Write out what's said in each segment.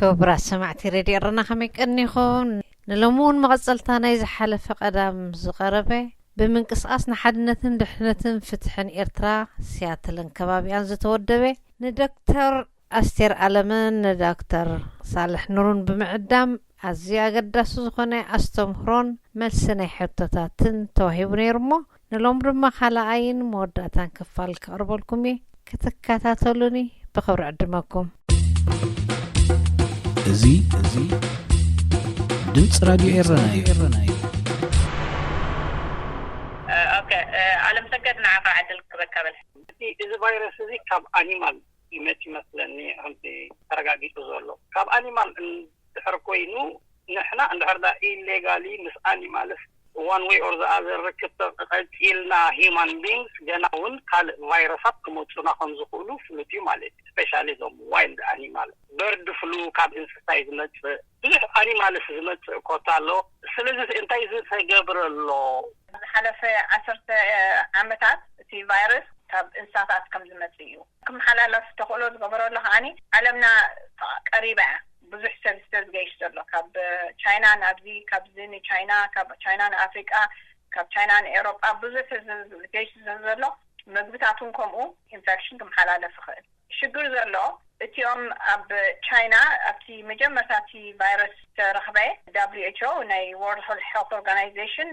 ክቡራት ሰማዕቲ ሬድዮ ኤረና ከመይ ቀኒኹም? ንሎሚ እውን መቐጸልታ ናይ ዝሓለፈ ቀዳም ዝቐረበ ብምንቅስቓስ ንሓድነትን ድሕነትን ፍትሕን ኤርትራ ሲያትልን ከባቢኣን ዝተወደበ ንዶክተር ኣስቴር ኣለምን ንዶክተር ሳልሕ ኑሩን ብምዕዳም ኣዝዩ ኣገዳሲ ዝኾነ ኣስተምህሮን መልሲ ናይ ሕቶታትን ተዋሂቡ ነይሩ እሞ ንሎም ድማ ካልኣይን መወዳእታን ክፋል ከቕርበልኩም እየ። ክትከታተሉኒ ብኽብሪ ዕድመኩም። እዚ እዚ ድምፂ ራድዮ ኤረና እዩ። ኦኬ፣ ኣለም ሰገድ ንዓኻ ዕድል ክበካ በል። እቲ እዚ ቫይረስ እዚ ካብ ኣኒማል ይመጽእ ይመስለኒ ከምቲ ተረጋጊጹ ዘሎ። ካብ ኣኒማል እንድሕር ኮይኑ ንሕና እንድሕር ዳ ኢሌጋሊ ምስ ኣኒማልስ one way or the other ርክብ ተቐጺልና ሂማን ቢንግስ ገና እውን ካልእ ቫይረሳት ክመጹና ከም ዝኽእሉ ፍሉጥ እዩ ማለት እዩ። ስፔሻሊ እዞም ዋይልድ ኣኒማል በርድ ፍሉ ካብ እንስሳ እዩ ዝመጽእ። ብዙሕ ኣኒማልስ ዝመጽእ ኮታ ኣሎ። ስለዚ እንታይ ዝተገብረ ኣሎ? ዝሓለፈ ዓሰርተ ዓመታት እቲ ቫይረስ ካብ እንስሳታት ከም ዝመጽእ እዩ ክመሓላለፍ ተኽእሎ ዝገበረሉ ከዓኒ ዓለምና ቀሪባ እያ። ብዙሕ ሰብ ዝተዝገይሽ ዘሎ ካብ ቻይና ናብዚ ካብዚ ንቻይና ካብ ቻይና ንኣፍሪቃ ካብ ቻይና ንኤሮጳ ብዙሕ ህዝቢ ዝገይሽ ዘሎ ምግብታት እውን ከምኡ ኢንፌክሽን ክመሓላለፍ ይኽእል። ሽግር ዘሎ እቲኦም ኣብ ቻይና ኣብቲ መጀመርታ እቲ ቫይረስ ተረኽበ W H O ናይ World Health Organization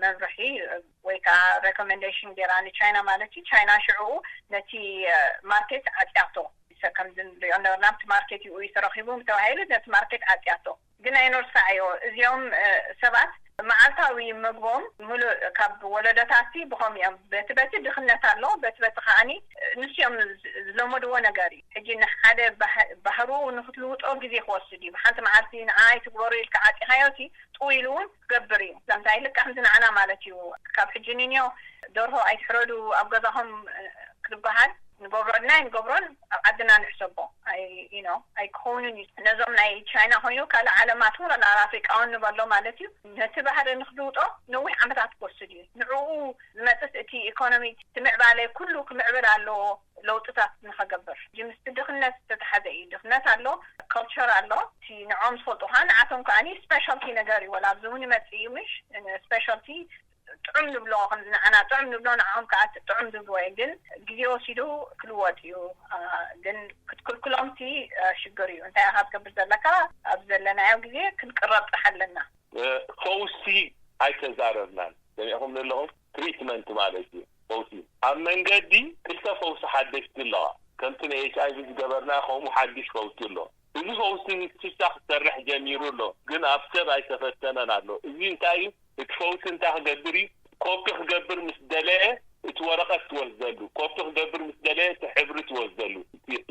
መምርሒ ወይ ከዓ ሬኮሜንዴሽን ገይራ ንቻይና ማለት እዩ። ቻይና ሽዕኡ ነቲ ማርኬት ዓፅያቶ ከምዚ ንሪኦ ነበርና ኣብቲ ማርኬት እዩ ተረኺቡ ተባሂሉ ነቲ ማርኬት ዓፅያቶ። ግን ኣይንርሳዓዮ እዚኦም ሰባት መዓልታዊ ምግቦም ሙሉእ ካብ ወለዶታትሲ ብኸም እዮም በቲ በቲ ድኽነት ኣሎ በቲ በቲ ከዓኒ ንስዮም ዝለመድዎ ነገር እዩ። ሕጂ ንሓደ ባህሩ ንክትልውጦ ግዜ ክወስድ እዩ። ብሓንቲ መዓልቲ ንዓይ ትግበሩ ኢልካ ዓፂኻዮ እቲ ጥው ኢሉ እውን ክገብር እዩ። ስለምንታይ ልካ ከምዚ ንዓና ማለት እዩ። ካብ ሕጂ ንንዮ ደርሆ ኣይትሕረዱ ኣብ ገዛኹም ክትበሃል ንገብሮ ድና ንገብሮን ኣብ ዓድና ንሕሰቦ ኣይኮኑን እዩ። ነዞም ናይ ቻይና ኮይኑ ካልእ ዓለማት እውን ኣብ ኣፍሪቃ እውን ንበሎ ማለት እዩ። ነቲ ባህሪ ንክልውጦ ነዊሕ ዓመታት ክወስድ እዩ። ንዕኡ ዝመፅስ እቲ ኢኮኖሚ እቲ ምዕባለ ኩሉ ክምዕብል ኣለዎ። ለውጥታት ንኸገብር ምስቲ ድኽነት ዝተተሓዘ እዩ። ድኽነት ኣሎ፣ ኮልቸር ኣሎ። እቲ ንዖም ዝፈልጡ ከዓ ንዓቶም ከዓ ስፔሻልቲ ነገር እዩ። ወላ ኣብዚ እውን ይመፅእ እዩ ምሽ ስፔሻልቲ ጥዑም ንብሎ ከምዚ ንዓና ጥዑም ንብሎ ንዓኦም ከዓ ጥዑም ዝብልዎ እዩ። ግን ግዜ ወሲዱ ክልወጥ እዩ። ግን ክትክልክሎም እቲ ሽግር እዩ። እንታይ ኢኻ ትገብር ዘለካ? ኣብ ዘለናዮ ግዜ ክንቅረብ ጥራሕ ኣለና። ፈውሲ ኣይተዛረብናን ሰሚዕኹም ዘለኹም ትሪትመንት ማለት እዩ። ፈውሲ ኣብ መንገዲ ክልተ ፈውሲ ሓደሽቲ ኣለዋ። ከምቲ ን ኤች ኣይ ቪ ዝገበርና ከምኡ ሓድሽ ፈውሲ ኣሎ። እዚ ፈውሲ ንስሳ ክሰርሕ ጀሚሩ ኣሎ፣ ግን ኣብ ሰብ ኣይተፈተነን ኣሎ። እዚ እንታይ እዩ? እቲ ፈውሲ እንታይ ክገብር እዩ? ኮፒ ክገብር ምስ ደለየ እቲ ወረቐት ትወስደሉ፣ ኮፒ ክገብር ምስ ደለየ እቲ ሕብሪ ትወስደሉ፣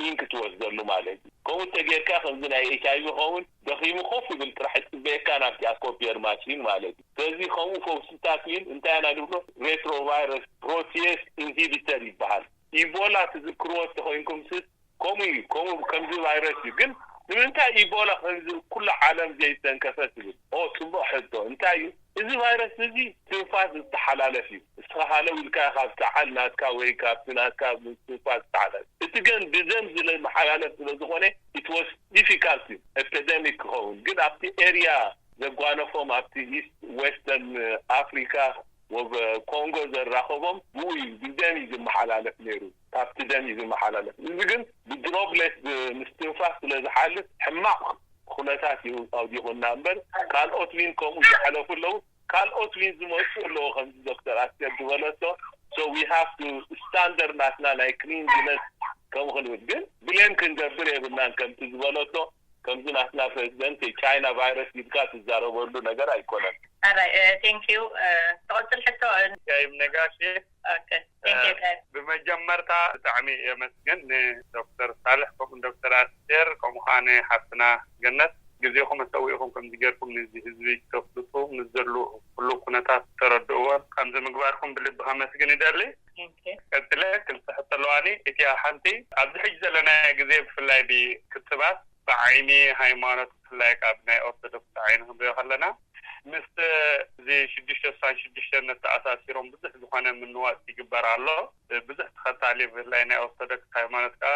ኢንክ ትወስደሉ ማለት እዩ። ከምኡ እንተጌርካ ከምዚ ናይ ኤች ኣይ ቪ ከውን ደኺሙ ኮፍ ይብል ጥራሕ ይፅበየካ ናብቲኣ ኮፒየር ማሽን ማለት እዩ። ስለዚ ከምኡ ፈውስታት እውን እንታይ ኢና ንብሎ? ሬትሮቫይረስ ፕሮቲየስ ኢንሂቢተር ይበሃል። ኢቦላ ትዝክርዎ እንተኮይንኩም ስስ ከምኡ እዩ። ከምኡ ከምዚ ቫይረስ እዩ። ግን ንምንታይ ኢቦላ ከምዚ ኩሉ ዓለም ዘይተንከፈ ትብል? ኦ ፅቡቅ ሕቶ። እንታይ እዩ እዚ ቫይረስ እዚ? ትንፋስ ዝተሓላለፍ እዩ። እስኻ ሃለው ኢልካ ካብ ሰዓል ናትካ ወይ ካብቲ ናትካ ትንፋስ ዝተሓላለፍ። እቲ ግን ብደም ዝመሓላለፍ ስለ ዝኾነ it was difficult እዩ ኤፒደሚክ ክኸውን። ግን ኣብቲ ኤርያ ዘጓነፎም ኣብቲ ኢስት ዌስተርን ኣፍሪካ ወብ ኮንጎ ዘራኸቦም ብኡ እዩ ብደም እዩ ዝመሓላለፍ ነይሩ። ካብቲ ደም እዩ ዝመሓላለፍ። እዚ ግን ብድሮፕሌት ምስትንፋስ ስለ ዝሓልፍ ሕማቕ ኩነታት እዩ ኣውዲቑና እምበር ካልኦት ዊን ከምኡ ዝሓለፉ ኣለዉ። ካልኦት ዊን ዝመፁ ኣለዉ ከምዚ ዶክተር ኣስቴር ዝበለቶ። So we have to ስታንደርድ ናትና ናይ ክሊንዚነስ ከምኡ ክንብል ግን ብሌም ክንገብር የብልናን ከምቲ ዝበለቶ ከምዚ ናትና ፕሬዚደንት ቻይና ቫይረስ ኢልካ ትዛረበሉ ነገር ኣይኮነን። ኣራይ ቴንክ ዩ። ትቕፅል ሕቶ። ሻይም ነጋሽ ኦኬ ቴንክ ዩ። ብመጀመርታ ብጣዕሚ የመስግን ንዶክተር ሳልሕ ከምኡ ንዶክተር ኣስቴር ከምኡ ከዓ ንሓፍትና ገነት ግዜኹም ኣሰዊእኹም ከምዚ ጌርኩም ንዚ ህዝቢ ተፍልጡ ምስ ዘሉ ኩሉ ኩነታት ተረድእዎን ከምዚ ምግባርኩም ብልቢ ከመስግን ይደሊ። ቴንክ ዩ። ቀፅለ ክልተ ሕቶ ኣለዋኒ። እቲኣ ሓንቲ ኣብዚ ሕጂ ዘለናዮ ግዜ ብፍላይ ብክትባት ብዓይኒ ሃይማኖት ብፍላይ ካብ ናይ ኦርቶዶክስ ዓይኒ ክንሪኦ ከለና ምስ እዚ ሽዱሽተ ስሳን ሽዱሽተን ነተኣሳሲሮም ብዙሕ ዝኾነ ምንዋፅ ይግበር ኣሎ። ብዙሕ ተኸታሊ ብፍላይ ናይ ኦርቶዶክስ ሃይማኖት ከዓ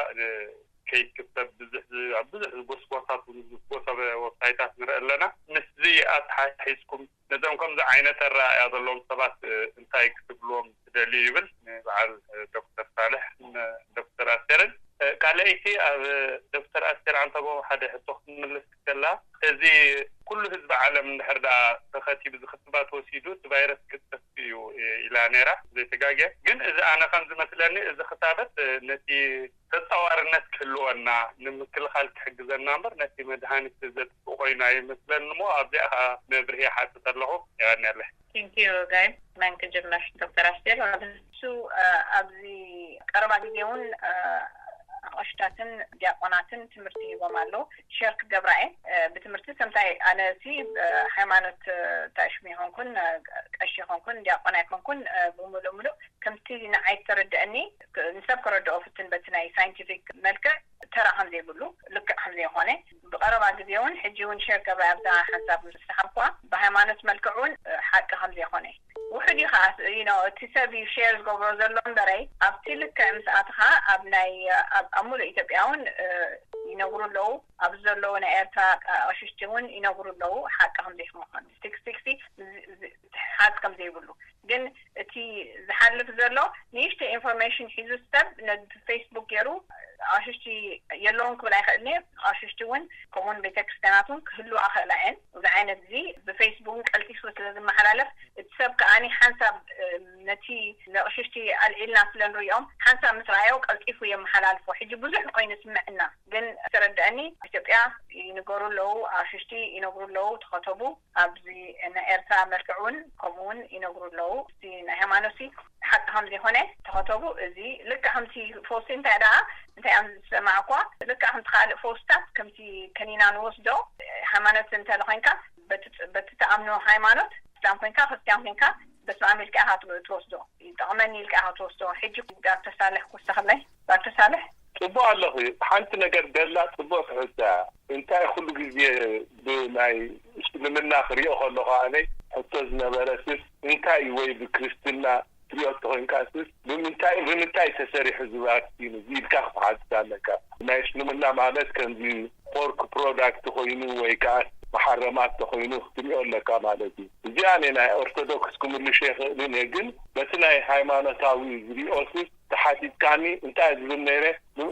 ከይክሰብ ብዙሕ ዝ- ኣብ ብዙሕ ዝጎስጎሳት ዝጎሰበ ወብሳይታት ንርኢ ኣለና። ምስዚ ኣተሓሒዝኩም ነዞም ከምዚ ዓይነት ኣረኣእያ ዘለዎም ሰባት እንታይ ክትብልዎም ትደልዩ ይብል ንበዓል ዶክተር ሳልሕ ዶክተር ኣስቴርን። ካልኣይቲ ኣብ ዶክተር ኣስቴር ዓንተቦ ሓደ ሕቶ ክትምልስ ከላ፣ እዚ ኩሉ ህዝቢ ዓለም እንድሕር ደኣ ተኸቲቡ ዝክትባት ወሲዱ እቲ ቫይረስ ክጠፍ እዩ ኢላ ነይራ ዘይተጋገ። ግን እዚ ኣነ ከም ዝመስለኒ እዚ ክታበት ነቲ ተጻዋርነት ክህልወና ንምክልኻል ክሕግዘና እምበር ነቲ መድሃኒት ዘጥፍእ ኮይኑ ኣይመስለኒ። እሞ ኣብዚኣ ከዓ መብርሂ ሓትት ኣለኹ። የቐንየለይ። ቴንኪዩ ጋይ። መን ክጅምር? ዶክተር ኣስቴር? እሱ ኣብዚ ቀረባ ግዜ እውን ኣቕሽታትን ዲያቆናትን ትምህርቲ ሂቦም ኣለዉ። ሸር ክገብራ እየ። ብትምህርቲ ከምታይ ኣነ ሲ ሃይማኖት ታሽሚ ይኮንኩን ቀሺ ይኮንኩን ዲያቆና ይኮንኩን ብምሉእ ምሉእ ከምቲ ንዓይ ተረድአኒ ንሰብ ከረድኦ ፍትን በቲ ናይ ሳይንቲፊክ መልክዕ ተራ ከም ዘይብሉ ልክዕ ከም ዘይኮነ ብቀረባ ግዜ እውን ሕጂ እውን ሸር ገብራ ኣብዛ ሓንሳብ ምስ ዝሓብኳ ብሃይማኖት መልክዕ እውን ሓቂ ከም ዘይኮነ ውሕድ እዩ ከዓ you know እቲ ሰብ እዩ ሸር ዝገብሮ ዘሎ እምበረይ ኣብቲ ልክዕ ምስ ኣትኻ ኣብ ናይ ኣብ ሙሉእ ኢትዮጵያ እውን ይነግሩ ኣለዉ ኣብዚ ዘለዉ ናይ ኤርትራ ኣሽሽቲ እውን ይነግሩ ኣለዉ ሓቂ ከም ዘይምዃኑ ስቲክስቲክሲ ሓዝ ከም ዘይብሉ ግን እቲ ዝሓልፍ ዘሎ ንእሽተይ ኢንፎርሜሽን ሒዙ ሰብ ነዚ ፌስቡክ ገይሩ ኣሽሽቲ የለውን ክብል ኣይኽእልን እየ ኣሽሽቲ እውን ከምኡውን ቤተክርስትያናት እውን ክህልዋ ክእላ እየን እዚ ዓይነት እዚ ብፌስቡክን ቀልጢፉ ስለ ዝመሓላለፍ እቲ ሰብ ከዓኒ ሓንሳብ ነቲ ንቕሽሽቲ ኣልዒልና ስለ ንሪኦም ሓንሳብ ምስ ረኣዮ ቀልጢፉ የመሓላልፎ ሕጂ ብዙሕ ኮይኑ ስምዕና ግን ዝተረድአኒ ኢትዮጵያ ይንገሩ ኣለዉ ኣሽሽቲ ይነግሩ ኣለዉ ተኸተቡ ኣብዚ ናይ ኤርትራ መልክዕ እውን ከምኡ እውን ይነግሩ ኣለዉ እቲ ናይ ሃይማኖት ሓቂ ከም ዘይኮነ ተኸተቡ እዚ ልክዕ ከምቲ ፎሲ እንታይ ደኣ እንታይ እዮም ዝሰማዕኳ ልክዕ ከምቲ ካልእ ፎስታት ከምቲ ከኒና ንወስዶ ሃይማኖት እንተለ ኮይንካ በቲ ትኣምኖ ሃይማኖት እስላም ኮይንካ ክርስትያን ኮይንካ በስመ ኣብ ኢልካ ኢኻ ትወስዶ ይጠቕመኒ ኢልካ ኢኻ ትወስዶ ሕጂ ዳክተር ሳልሕ ክውሰኸለይ ዳክተር ሳልሕ ጽቡቅ ኣለኺ። ሓንቲ ነገር ደላ ጽቡቅ ትሕዝቶ እያ። እንታይ ኩሉ ግዜ ብናይ እስልምና ክሪኦ ከለኹ ኣነ ሕቶ ዝነበረ ስስ እንታይ እዩ ወይ ብክርስትና ትሪኦ ተኾይንካ ስስ ብምንታይ ብምንታይ ተሰሪሑ እዚ ቫክሲን እዚ ኢልካ ክትሓትት ኣለካ። ናይ እስልምና ማለት ከምዚ ፖርክ ፕሮዳክት ኮይኑ ወይ ከዓ መሓረማት ተኾይኑ ክትሪኦ ኣለካ ማለት እዩ። እዚኣ ናይ ኦርቶዶክስ ክምልሾ ይኽእልን እየ ግን በቲ ናይ ሃይማኖታዊ ዝሪኦ ስስ ተሓቲትካኒ እንታይ ዝብል ነይረ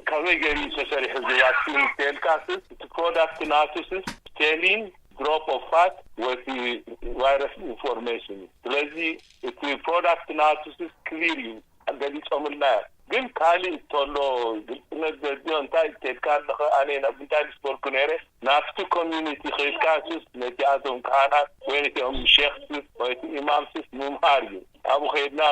ከመይ ገይሩ ተሰሪሑ ዝባክሲን ተልካ ስስ እቲ ፕሮዳክት ናቱ ስስ ቴሊን ድሮፕ ኦፍ ፋት ወቲ ቫይረስ ኢንፎርሜሽን እዩ ስለዚ እቲ ፕሮዳክት ናቱ ስስ ክሊር እዩ ገሊፆምልና እዮም ግን ካሊእ እተሎ ግልፅነት ዘድዮ እንታይ ተልካ ኣለኸ ኣነ ናብ እንታይ ምስ በልኩ ነይረ ናብቲ ኮሚኒቲ ከይድካ ስስ ነቲኣቶም ካህናት ወይ ነቲኦም ሸክ ስስ ወይ ኢማም ስስ ምምሃር እዩ ኣብኡ ከይድና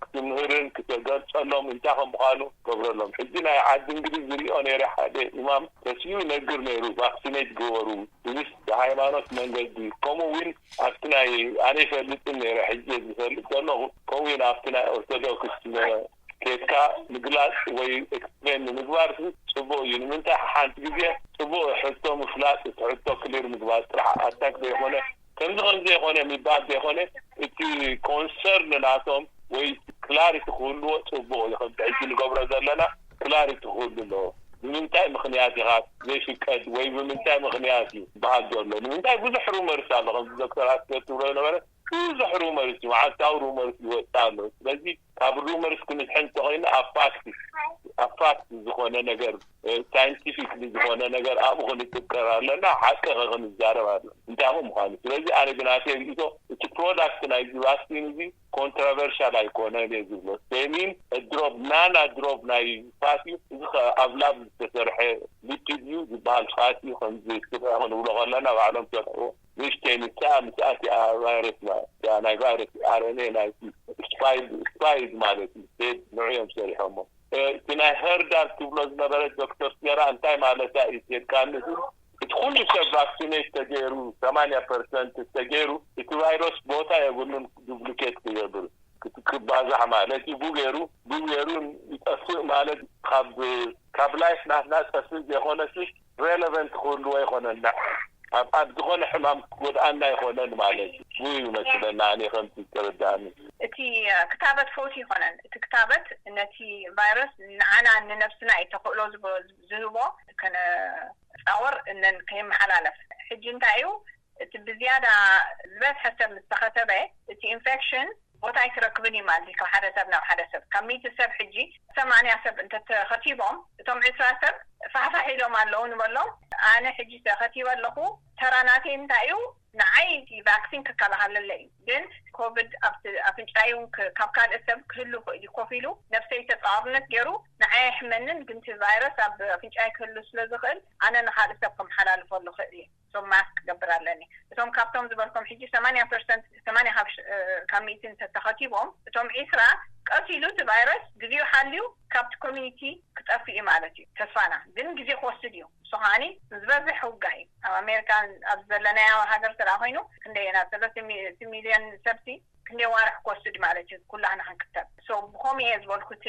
ክትምህርን ክተገልፀሎም እንታይ ከም ምዃኑ ገብረሎም ሕጂ ናይ ዓዲ እንግሊዝ ዝሪኦ ነይረ ሓደ ኢማም ተሲኡ ይነግር ነይሩ ቫክሲኔት ግበሩ ብስ ብሃይማኖት መንገዲ ከምኡ እውን ኣብቲ ናይ ኣነ ይፈልጥን ነይረ ሕጂ ዝፈልጥ ዘለኹ ከምኡ እውን ኣብቲ ናይ ኦርቶዶክስ ኬድካ ምግላፅ ወይ ኤክስፕሌን ንምግባር ፅቡቅ እዩ ንምንታይ ሓንቲ ግዜ ፅቡቅ ሕቶ ምፍላጥ እቲ ሕቶ ክሊር ምግባር ጥራሕ ኣታክ ዘይኮነ ከምዚ ከም ዘይኮነ ምባል ዘይኮነ እቲ ኮንሰርን ናቶም ወይ ክላሪቲ ክህልዎ ፅቡቅ እዩ ከምዚ ሕጂ ንገብሮ ዘለና ክላሪቲ ክህሉ ኣለዎ ንምንታይ ምክንያት ኢኻ ዘይፍቀድ ወይ ብምንታይ ምክንያት እዩ በሃል ዘሎ ንምንታይ ብዙሕ ሩመርስ ኣሎ ከምዚ ዶክተር ኣስገር ትብሎ ዝነበረ ብዙሕ ሩመርስ እዩ መዓልታዊ ሩመርስ ይወፅእ ኣሎ ስለዚ ካብ ሩመርስ ክንድሕን እንተኮይና ኣብ ፋክት ኣብ ፋክት ዝኾነ ነገር ሳይንቲፊክሊ ዝኾነ ነገር ኣብኡ ክንጥቀር ኣለና ሓቂ ክንዛረብ ኣሎ እንታይ ምዃኑ ስለዚ ኣነ ብናተይ ርእቶ እቲ ፕሮዳክት ናይዚ ቫክሲን እዚ ኮንትራቨርሻል ኣይኮነን እየ ዝብሎ ሴሚን ድሮብ ናና ድሮብ ናይ ፋት እዩ እዚ ኣብ ላብ ዝተሰርሐ ሊፒድ እዩ ዝበሃል ፋት እዩ ከምዚ ስርሑ ክንብሎ ከለና ባዕሎም ሰርሕዎ ንእሽተይ ንሳ ምስ ኣቲኣ ቫይረስ ናይ ቫይረስ ኣረነ ናይ ስፓይድ ማለት እዩ ሴድ ንዕዮም ሰሪሖሞ እቲ ናይ ሄርዳል ትብሎ ዝነበረ ዶክተር ሴራ እንታይ ማለታ እዩ ሴድካ ንሱ እቲ ኩሉ ሰብ ቫክሲኔት ተገይሩ ሰማንያ ፐርሰንት ተገይሩ እቲ ቫይረስ ቦታ የብሉን ዱፕሊኬት ክገብር ክባዛሕ ማለት እዩ ቡ ገይሩ ቡ ገይሩ ይጠፍእ ማለት ካብ ካብ ላይፍ ናትና ጠፍእ ዘይኮነስ ሬለቨንት ክህልዎ ይኮነና ኣብ ኣብ ዝኾነ ሕማም ክጎድኣና ይኮነን ማለት እዩ ይመስለና ኣነ ከምቲ ተረዳእኒ እቲ ክታበት ፈውሲ ይኮነን። እቲ ክታበት ነቲ ቫይረስ ንዓና ንነብስና እዩ ተኽእሎ ዝህቦ፣ ከነፃወር እነን ከይመሓላለፍ። ሕጂ እንታይ እዩ፣ እቲ ብዝያዳ ዝበዝሐ ሰብ ምስ ተኸተበ፣ እቲ ኢንፌክሽን ቦታ ኣይትረክብን እዩ ማለት እዩ፣ ካብ ሓደ ሰብ ናብ ሓደ ሰብ። ካብ ሚእቲ ሰብ ሕጂ ሰማንያ ሰብ እንተተኸቲቦም፣ እቶም ዕስራ ሰብ ፋሕፋሕ ኢሎም ኣለዉ ንበሎም። ኣነ ሕጂ ተኸቲበ ኣለኹ፣ ተራ ናተይ እንታይ እዩ፣ ንዓይ እቲ ቫክሲን ክከላኸለለይ እዩ። ግን ኮቪድ ኣብቲ ኣፍንጫይ እውን ክ- ካብ ካልእ ሰብ ክህሉ ይኽእል እዩ። ኮፍ ኢሉ ነብሰይ ተጻዋርነት ገይሩ ንዓይ ኣይሕመንን፣ ግን እቲ ቫይረስ ኣብ ኣፍንጫይ ክህሉ ስለ ዝኽእል ኣነ ንኻልእ ሰብ ከመሓላልፈሉ ይኽእል እየ። እቶም ማስክ ክገብር ኣለኒ። እቶም ካብቶም ዝበልኩም ሕጂ ሰማንያ ፐርሰንት፣ ሰማንያ ካብ ሽ- እ፣ ካብ ሚእቲ እንተተኸቲቦም፣ እቶም ዒስራ ቀስ ኢሉ እቲ ቫይረስ ግዜኡ ሓልዩ ካብቲ ኮሚኒቲ ክጠፍእ እዩ ማለት እዩ ተስፋና። ግን ግዜ ክወስድ እዩ። እሱ ከዓኒ ዝበዝሕ ውጋእ እዩ። ኣብ ኣሜሪካ ኣብ ዘለናዮ ሃገር ስለ ኮይኑ ክንደይ ኢና ሰለስተ ሚልዮን ሰብሲ ክንደይ ዋርሕ ክወስድ ማለት እዩ ኩላህና ክንክተብ። ሶ ብኸምኡ እየ ዝበልኩ፣ እቲ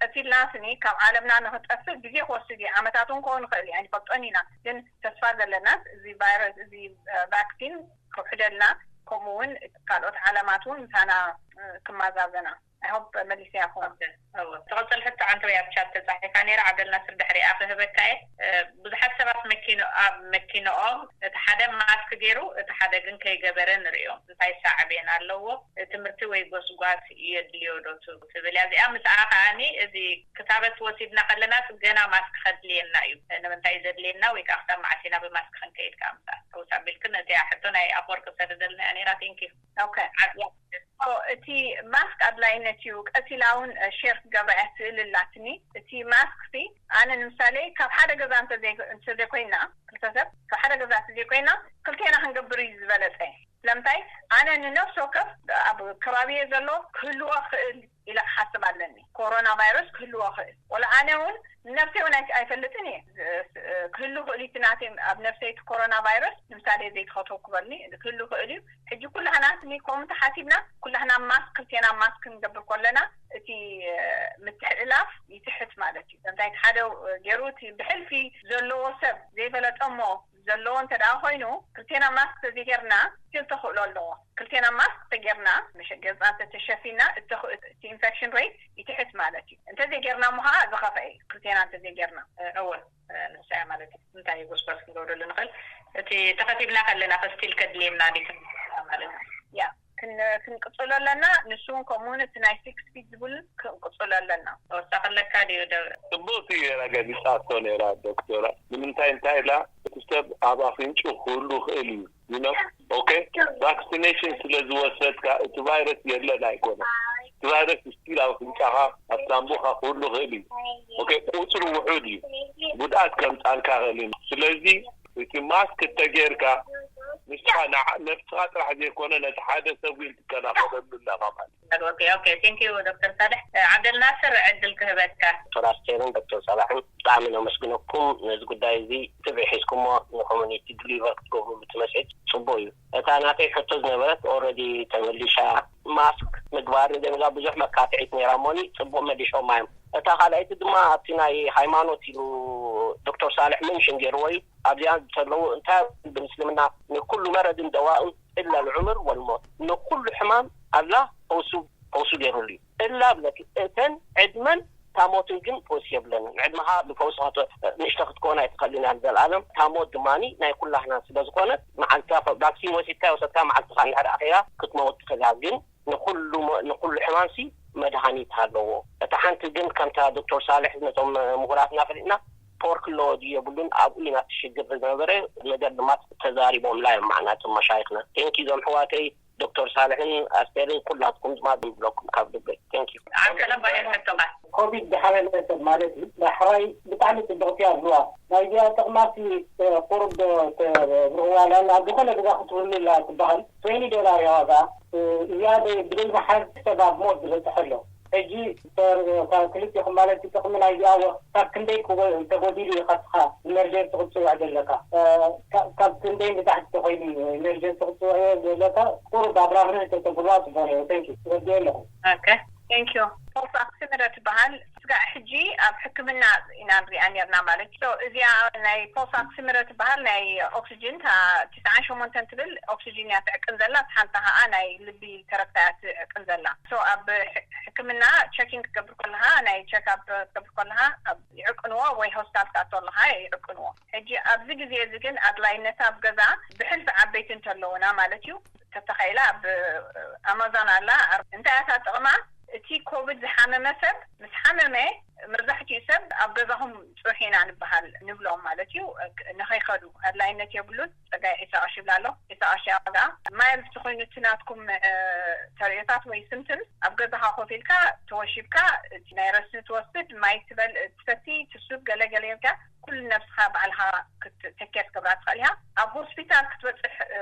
ቀቲልና ስኒ ካብ ዓለምና ንክጠፍእ ግዜ ክወስድ እዩ። ዓመታት እውን ክኸውን ይኽእል እዩ፣ ኣይንፈልጦን ኢና። ግን ተስፋ ዘለናስ እዚ ቫይረስ፣ እዚ ቫክሲን ክውሕደልና፣ ከምኡ እውን ካልኦት ዓለማት እውን ምሳና ክመዛዘና። I hope መሊሰያ ክኾን። ትቕፅል ሕቶ ዓንተወይ ኣብ ቻት ተፃሒፋ ነይራ። ዓብደልናስር ድሕሪኣ ክህበካ እየ። ብዙሓት ሰባት መኪኖ ኣብ መኪኖኦም እቲ ሓደ ማስክ ገይሩ እቲ ሓደ ግን ከይገበረ ንሪኦም። እንታይ ሳዕቤን ኣለዎ? ትምህርቲ ወይ ጎስጓስ የድልዮ ዶ ትብል እያ እዚኣ። ምስኣ ከዓኒ እዚ ክታበት ወሲድና ከለናስ ገና ማስክ ከድልየና እዩ። ንምንታይ ዘድልየና ወይ ከዓ ክሳብ መዓስ ኢና ብማስክ ክንከይድ ከዓ ምስኣ ተውስ ኣቢልክን እቲኣ ሕቶ ናይ ኣፍወርቂ ሰደደልና እያ ነይራ። Thank you። Okay. እቲ ማስክ ኣድላይነት እዩ። ቀሲላ እውን ሼር ክገብራ እያ ስእሊ ኣላትኒ። እቲ ማስክ ሲ ኣነ ንምሳሌ ካብ ሓደ ገዛ እንተዘይኮይና፣ ክልተ ሰብ ካብ ሓደ ገዛ እንተዘይኮይና ክልቴና ክንገብር እዩ ዝበለፀ። ስለምንታይ ኣነ ንነፍሲ ወከፍ ኣብ ከባቢየ ዘሎ ክህልዎ ክእል ኢለ ክሓስብ ኣለኒ። ኮሮና ቫይረስ ክህልዎ ክእል፣ ወላ ኣነ እውን ንነፍሰይ እውን ኣይ- ኣይፈልጥን እየ። ዝ- ስ- ክህሉ ክእል እቲ ናተይ ኣብ ነፍሰይ እቲ ኮሮና ቫይረስ ንምሳሌ ዘይተኸተው ክበልኒ ክህሉ ክእል እዩ። ሕጂ ኩላህና ስኒ ከምኡ እንተሓሲብና ኩላህና ማስክ ክልቴና ማስክ ክንገብር ከለና እቲ እ፣ ምትሕልላፍ ይትሕት ማለት እዩ። እንታይ እቲ ሓደ እ፣ ገይሩ እቲ ብሕልፊ ዘለዎ ሰብ ዘይፈለጠ እሞ ዘለዎ እንተ ደኣ ኮይኑ ክልቴና ማስክ ተዘይጌርና ስቲል ተኽእሎ ኣለዎ። ክልቴና ማስክ ተጌርና መሸ- ገጽና እንተተሸፊና እቲ ኽ- እቲ ኢንፌክሽን ሬት ይትሕት ማለት እዩ። እንተዘይጌርና እሞ ከዓ ዝኸፍአ እዩ። ክልቴና እንተዘይጌርና እወ ንሕሳያ ማለት እዩ። እንታይ ጎስጓስ ክንገብረሉ ንኽእል? እቲ ተኸቲብና ከለና ከ ስቲል ከድልየና ድዩ ማለት እዩ? ያ ክን- ክንቅጽሎ ኣለና። ንሱ እውን ከምኡ እውን እቲ ናይ ሲክስ ፊት ዝብል ክንቅጽሎ ኣለና። ተወሳኺ ኣለካ ድዩ? ደ- ጽቡቅ እዩ ነይራ ገሊጻቶ ነይራ ዶክተራ። ንምንታይ እንታይ ኢላ እቲ ሰብ ኣብ ኣፍንጭኡ ክህሉ ይኽእል እዩ you know okay vaccination ስለ ዝወሰድካ እቲ ቫይረስ የለን ኣይኮነ እቲ ቫይረስ ስቲል ኣብ ኣፍንጫኻ ኣብ ሳምቡኻ ክህሉ ይኽእል እዩ okay ቁጽሩ ውሑድ እዩ ጉድኣት ከምጻልካ ይኽእል እዩ ስለዚ እቲ ማስክ እንተጌርካ ንስኻ ንዓ- ነብስኻ ጥራሕ ዘይኮነ ነቲ ሓደ ሰብ እውን ትከላኸለሉ ኣለኻ ማለት እዩ። Okay, okay. Thank you, ዶክተር ሳልሕ። ዓብደልናስር ዕድል ክህበካ። ዶክተር ኣስቴርን ዶክተር ሳላሕን ብጣዕሚ ነመስግነኩም። ነዚ ጉዳይ እዚ ትብዒ ሒዝኩሞ ንኮሚኒቲ ድሊቨር ክትገብሩ ብትመስዒት ጽቡቅ እዩ። እታ ናተይ ሕቶ ዝነበረት ኦረዲ ተመሊሻ። ማስክ ምግባር ንደሚላ ብዙሕ መካትዒት ነይራ እሞኒ ጽቡቅ መሊሾማ እዮም። እታ ካልኣይቲ ድማ ኣብቲ ናይ ሃይማኖት ኢሉ ዶክተር ሳልሕ መንሽን ገይርዎ እዩ። ኣብዚኣ እንተለዉ እንታይ ብምስልምና ንኩሉ መረድን ደዋኡን እላ ልዑምር ወልሞት ንኩሉ ሕማም ኣላ ፈውሱ ፈውሱ ገይሩሉ እዩ እላ ብለኪ እተን ዕድመን ታሞትን ግን ፈውሲ የብለንን ዕድመኻ ብፈውሲ ንእሽተ ክትኮን ኣይትኸልን እያ ንዘለኣለም ታሞት ድማ ናይ ኩላህና ስለዝኮነት መዓልትካ ቫክሲን ወሲድካ ወሰድካ መዓልትካ እንድሕር ኣኺራ ክትመውት ትኽእል እያ ግን ንኩሉ ንኩሉ ሕማምሲ መድሃኒት ኣለዎ። እታ ሓንቲ ግን ከምታ ዶክተር ሳልሕ ነቶም ምሁራትና ፈሊጥና ፖርክ ሎድ የብሉን ኣብኡ ኢና ትሽግር ዝነበረ ነገር ድማ ተዛሪቦምላ እዮም ማዕና እቶም መሻይኽና። ቴንኪ ዞም ሕዋተይ ዶክተር ሳልሕን ኣስቴርን ኩላትኩም ድማ ዝብለኩም ካብ ልበይ ቴንኪ። ዓንተላ ባሄር ሕቶኻ ኮቪድ ዝሓመመ ሰብ ማለት እዩ። ዳሕራይ ብጣዕሚ ፅብቕቲ ኣብልዋ ናይዚኣ ጥቕማሲ ቁሩብ ተብርህዋ ላላ ኣብ ዝኾነ ገዛ ክትህሉ ላ ትበሃል ትወኒ ዶላር እያ ዋጋ እዚኣ ብደይ መሓዝ ሰብ ኣብ ሞት ዝበፅሐ ኣሎ። ሕጂ ክልቲኹም ማለት ጥቕሚ ናይዚኣ ካብ ክንደይ ተጎዲሉ ኢኻ ስኻ ኢመርጀንሲ ክትፅውዕ ዘለካ ካብ ክንደይ ንታሕቲ ተኮይኑ ኢመርጀንሲ ክትፅውዕ ዘለካ ቁሩብ ኣብራርህ ተተብልዋ ፅቡቅ ነይሩ። Thank you ትረድዮ ኣለኹ። Thank you. Pulse oximeter ትበሃል። ስጋዕ ሕጂ ኣብ ሕክምና ኢና ንሪኣ ነርና ማለት እዩ። እዚኣ ናይ pulse oximeter ትበሃል ናይ ኦክሲጅን፣ እታ ትስዓን ሸሞንተን ትብል ኦክሲጅን እያ ትዕቅን ዘላ፣ ሓንታ ከዓ ናይ ልቢ ተረፍታ እያ ትዕቅን ዘላ። So ኣብ ሕክምና checking ክትገብር ከለካ፣ ናይ check up ክትገብር ከለካ፣ ይዕቅንዎ ወይ ሆስፒታል ክትኣቱ ኣለካ ይዕቅንዎ። ሕጂ ኣብዚ ግዜ እዚ ግን ኣድላይነታ ኣብ ገዛ ብሕልፊ ዓበይቲ እንተለውና ማለት እዩ፣ ተተኸኢላ ኣብ ኣማዛን ኣላ። እንታይ እያ ጥቕማ? እቲ ኮቪድ ዝሓመመ ሰብ ምስ ሓመመ፣ መብዛሕትኡ ሰብ ኣብ ገዛኹም ፅንሑ ኢና ንበሃል፣ ንብሎም ማለት እዩ። ንኸይኸዱ ኣድላይነት የብሉን። ፀጋይ ዒሳ ቀሺ ይብላ ኣሎ። ዒሳ ቀሺ ኣብ ገዛ ማይልድ ተኮይኑ እቲ ናትኩም ተርእዮታት ወይ ስምትምስ፣ ኣብ ገዛኻ ኮፍ ኢልካ ተወሺብካ፣ እቲ ናይ ረስኒ ትወስድ፣ ማይ ትበል ትሰቲ፣ ትሱብ፣ ገለገለ ኢልካ ኩሉ ነብስኻ ባዕልኻ ክትተኪር ክትገብራ ትኽእል ኢኻ። ኣብ ሆስፒታል ክትበፅሕ፣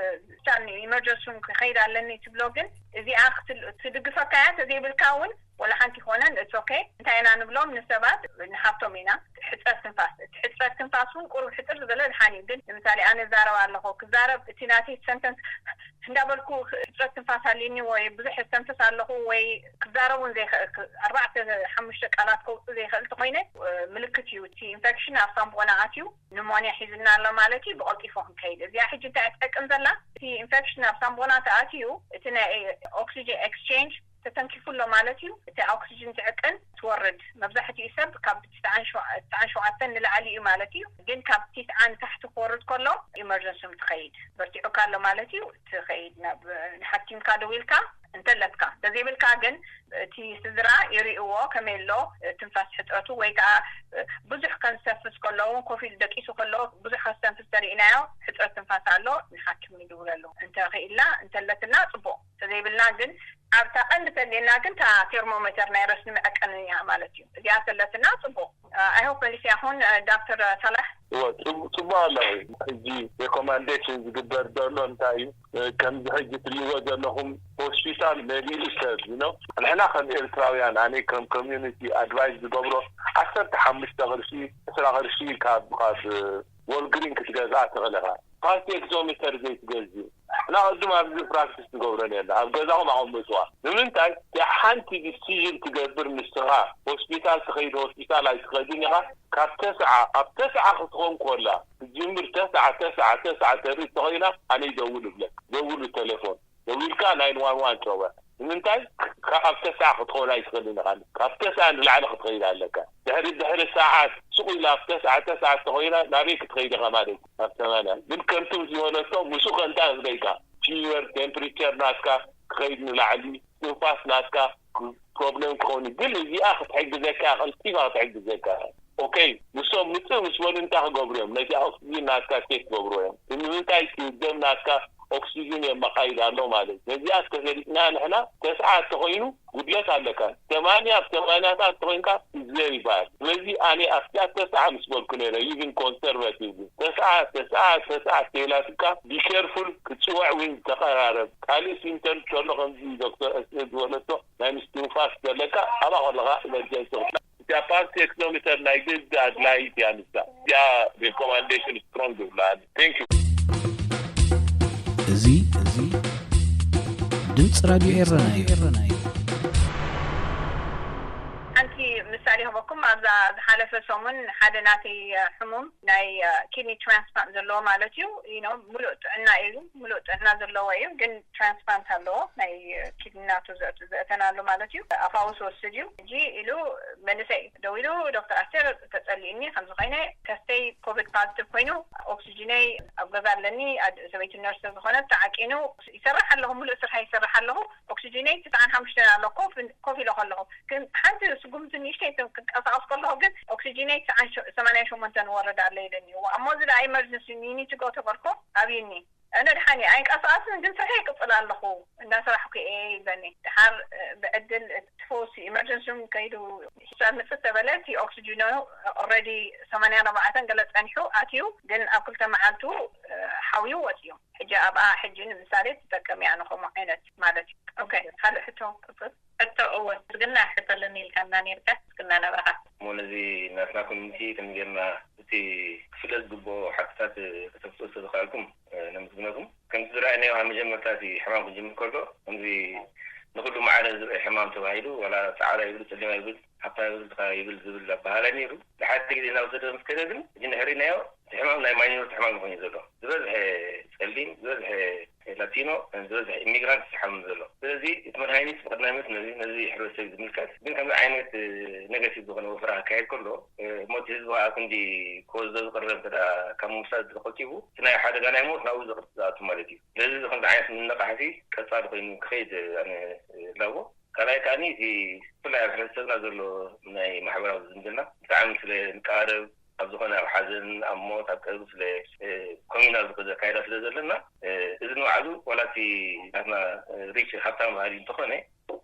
ሆስፒታል ንኢመርጀንሲ ክኸይድ ኣለኒ ትብሎ፣ ግን እዚኣ ክትድግፈካ እያ። ተዘይብልካ እውን ወላ ሓንቲ ይኮነን፣ it's okay። እንታይ ኢና ንብሎም ንሰባት? ንሓቶም ኢና። ሕፅረት ትንፋስ፣ እቲ ሕፅረት ትንፋስ እውን ቁሩብ ሕፅር ዝበለ ድሓን እዩ። ግን ንምሳሌ ኣነ ዛረብ ኣለኹ፣ ክዛረብ እቲ ናተይ ሰንተንስ እንዳበልኩ፣ ሕፅረት ትንፋስ ኣልኒ ወይ ብዙሕ ሰንተንስ ኣለኹ ወይ ክዛረብ እውን ዘይኽእል፣ ኣርባዕተ ሓሙሽተ ቃላት ከውፅእ ዘይኽእል ተኮይነ፣ ምልክት እዩ። እቲ ኢንፌክሽን ኣብ ሳምቦና ኣትዩ ኒሞኒያ ሒዝና ኣሎ ማለት እዩ። ብቐልጢፎ ክንከይድ፣ እዚኣ ሕጂ እንታይ ትጠቅም ዘላ? እቲ ኢንፌክሽን ኣብ ሳምቦና ተኣትዩ፣ እቲ ናይ ኦክሲጅን ኤክስቼንጅ ተተንኪፉ ኣሎ ማለት እዩ። እቲ ኦክሲጅን ትዕቅን ትወርድ። መብዛሕትኡ ሰብ ካብ ትስዓን ሸውዓተን ንላዕሊ እዩ ማለት እዩ። ግን ካብ ትስዓን ታሕቲ ክወርድ ከሎ ኢመርጀንሲ ትኸይድ፣ በርቲዑካ ኣሎ ማለት እዩ። ትኸይድ ናብ ንሓኪምካ ደው ኢልካ እንተለትካ፣ ተዘይብልካ ግን እቲ ስድራ ይርእዎ ከመይ ኣሎ፣ ትንፋስ ሕፅረቱ ወይ ከዓ ብዙሕ ከንሰፍስ ከለውን ኮፍ ኢሉ ደቂሱ ከሎ ብዙሕ ከስተንፍስ ተርእናዮ፣ ሕፅረት ትንፋስ ኣሎ፣ ንሓኪም ንድውለሉ። እንተኽኢልና እንተለትና ፅቡቕ፣ ተዘይብልና ግን ኣብታ ቀንዲ ተድልየና ግን እታ ቴርሞሜተር ናይ ረስኒ መዐቀኒ እያ ማለት እዩ። እዚኣ ተለትና ፅቡቕ። I hope መሊሰ ይኹን ዶክተር ሳላሕ። እወ፣ ፅቡ- ፅቡቅ ኣለኺ። ሕጂ ሪኮማንዴሽን ዝግበር ዘሎ እንታይ እዩ? ከምዚ ሕጂ ትሪእዎ ዘለኹም ሆስፒታል መሊኡ ሰብ ነው። ንሕና ከም ኤርትራውያን፣ ኣነ ከም ኮሚዩኒቲ ኣድቫይስ ዝገብሮ ዓሰርተ ሓሙሽተ ቅርሺ፣ ዕስራ ቅርሺ ካብ ካብ ወልግሪን ክትገዝኣ ትኽእል ኢኻ። ፓልስ ኦክሲሜተር ዘይትገዝኡ። ንሕና ቅድም ኣብዚ ፕራክቲስ ንገብሮ ነርና። ኣብ ገዛኹም ኣቐምጥዋ። ንምንታይ? እቲኣ ሓንቲ ዲሲዥን ትገብር ንስኻ። ሆስፒታል ትኸይድ፣ ሆስፒታል ኣይትኸድን ኢኻ። ካብ ተስዓ፣ ኣብ ተስዓ ክትኾን ኮላ፣ ትጅምር ተስዓ፣ ተስዓ፣ ተስዓ ተርኢ ተኾይና፣ ኣነ ይደውል እብለካ። ደውሉ ቴሌፎን። ደዊልካ ናይን ዋን ዋን ጸውዕ። ንምንታይ? ካብ ተስዓ ክትኾን ኣይትኽእልን ኢኻ። ካብ ተስዓ ንላዕሊ ክትኸይድ ኣለካ። ድሕሪ ድሕሪ ሰዓት ሱቕ ኢላ ኣብ ተስዓ፣ ተስዓ ተኾይና ናበይ ክትኸይድ ኢኻ ማለት እዩ? ናብ ሰማንያ። ግን ከምቲ ዝበለቶ ምስኡ ከ እንታይ ክብለካ? ፊቨር፣ ቴምፕሪቸር ናትካ ክኸይድ ንላዕሊ፣ ትንፋስ ናትካ ፕሮብሌም ክኸውን እዩ። ግን እዚኣ ክትሕግዘካ እያ፣ ቀልጢፋ ክትሕግዘካ እያ። ኦኬ፣ ንሶም ምጽእ ምስ በሉ እንታይ ክገብሩ እዮም? ነቲ ኦክሲጂን ናትካ ቼክ ክገብሩ እዮም። ንምንታይ እቲ ደም ናትካ ኦክሲጂን የመቃይድ ኣሎ ማለት እዩ። ነዚኣ ተፈሊጥና ንሕና ተስዓ እንተኾይኑ ጉድለት ኣለካ። ሰማንያ ኣብ ሰማንያታት እንተኾይንካ is very bad። ስለዚ ኣነ ኣብቲኣ ተስዓ ምስ በልኩ ነይረ፣ even conservatively ተስዓ ተስዓ ተስዓ ተይላትካ be careful ክትጽውዕ እውን ተቐራረብ። ካልእ ሲምተም ከሎ ከምዚ ዶክተር እስኤ ዝበለቶ ናይ ምስትንፋስ ዘለካ ኣብኣ ከለኻ ኢመርጀንሲ ክትላ እቲኣ ፓልስ ኦክሲሜተር ናይ ግድ ኣድላይት እያ ንሳ። እቲኣ ሪኮማንዴሽን ስትሮንግ ይብላ። Thank you። እዚ እዚ ድምፂ ራድዮ ኤረና እዩ። ሓንቲ ምሳሌ ይህበኩም። ኣብዛ ዝሓለፈ ሰሙን ሓደ ናተይ ሕሙም ናይ ኪድኒ ትራንስፕላንት ዘለዎ ማለት እዩ። You know፣ ሙሉእ ጥዕና እዩ፣ ሙሉእ ጥዕና ዘለዎ እዩ፣ ግን ትራንስፕላንት ኣለዎ። ናይ ኪድኒ ናቱ ዘእተናሉ ማለት እዩ። ኣፋውስ ወስድ እዩ። ሕጂ ኢሉ መንእሰይ ደው ኢሉ፣ ዶክተር ኣስቴር ተጸሊእኒ ከምዚ ኮይነ፣ ተስተይ ኮቪድ ፓዚቲቭ ኮይኑ፣ ኦክሲጂነይ ኣብ ገዛ ኣለኒ፣ ሰበይቲ ነርስ ዝኾነት ተዓቂኑ ይሰርሕ ኣለኹ፣ ሙሉእ ስርሐይ ይሰርሕ ኣለኹ። ኦክሲጂነይ ትስዓን ሓሙሽተን ኣሎ፣ ኮፍ ኢለ ከለኹ ግን ሓንቲ ስጉምቲ ንእሽተይ ክንቀሳቐስ ከለኹ ግን ኦክሲጂነይ ትስዓን ሰማንያን ሸሞንተን ወረዳ ኣሎ ኢለኒ። እሞ እዚ ደኣ ኢመርጀንሲ ዩ ኒድ ቱ ጎ ተበልኩ። ኣብዩኒ። ኣነ ድሓን እየ ኣይንቀሳቐስን፣ ግን ስርሐይ ይቅፅል ኣለኹ፣ እንዳሰራሕኩ እየ ይብለኒ። ድሓር ብዕድል ትፈውስ ኢመርጀንሲ ሩም ከይዱ ምፅእ ተበለ። እቲ ኦክሲጂኖ ኦልሬዲ ሰማንያን ኣርባዕተን ገለ ፀኒሑ ኣትዩ፣ ግን ኣብ ክልተ መዓልቱ ሓውዩ ወፅዩ። ሕጂ ኣብኣ ሕጂ ንምሳሌ ትጠቀም እያ ንኸምኡ ዓይነት ማለት እዩ። ኦኬ፣ ካልእ ሕቶ ቅፅል። ሕቶ እወ፣ ምስግና ሕቶ ኣለኒ ኢልካና ነይርካ፣ ምስግና ናብራኻ። እሞ ነዚ ናትና ኮሚኒቲ ከምዚ ጌርና እቲ ክፍለጥ ዝግብኦ ሓቅታት ከተፍልጡ ስለዝኸኣልኩም ነመስግነኩም። ከምቲ ዝረኣናዮ ኣብ መጀመርታ እቲ ሕማም ክጅምር ከሎ ከምዚ ንኹሉ ማዕረ ዝርኢ ሕማም ተባሂሉ፣ ዋላ ጻዕዳ ይብል፣ ጸሊም ይብል፣ ሃብታም ይብል፣ ድኻ ይብል ዝብል ኣባህላ ነይሩ። ብሓደ ግዜ ናብ ዘደ ምስ ከደ ግን፣ እዚ ንሕሪናዮ፣ እቲ ሕማም ናይ ማይኖሪቲ ሕማም ኮይኑ ዘሎ። ዝበዝሐ ጸሊም፣ ዝበዝሐ ላቲኖ፣ ዝበዝሐ ኢሚግራንት ዝሓምም ዘሎ። ስለዚ እቲ መድሃኒት ብቐዳምነት ነዚ፣ ነዚ ሕብረተሰብ ዝምልከት፣ ግን ከምዚ ዓይነት፣ እ፣ ኔጋቲቭ ዝኾነ ወፈራ ክካየድ ከሎ፣ እ፣ ሞት ህዝቢ ከዓ ክንዲ ክወስዶ ዝቐረበ እንተ ደኣ ካብ ምውሳድ ተቆጢቡ፣ እቲ ናይ ሓደጋ ናይ ሞት ናብኡ ዝቕርብ ዝኣቱ ማለት እዩ። ስለዚ እዚ ከምዚ ዓይነት ምንቕሓት ቀጻሊ ኮይኑ ክኸይድ ኣነ እላቦ። ካልኣይ ከኣኒ እቲ ብፍላይ ኣብ ሕብረተሰብና ዘሎ ናይ ማሕበራዊ ዝምድና ብጣዕሚ ስለ ንቀራረብ፣ ኣብ ዝኾነ ኣብ ሓዘን፣ ኣብ ሞት፣ ኣብ ቀብሪ ስለ፣ እ፣ ኮሚና ዝኸ-፣ ዘካይዳ ስለ ዘለና፣ እ፣ እዚ ንባዕሉ ዋላ እቲ ናትና፣ እ፣ ሪች ሃብታም ባህሊ እንተኾነ፣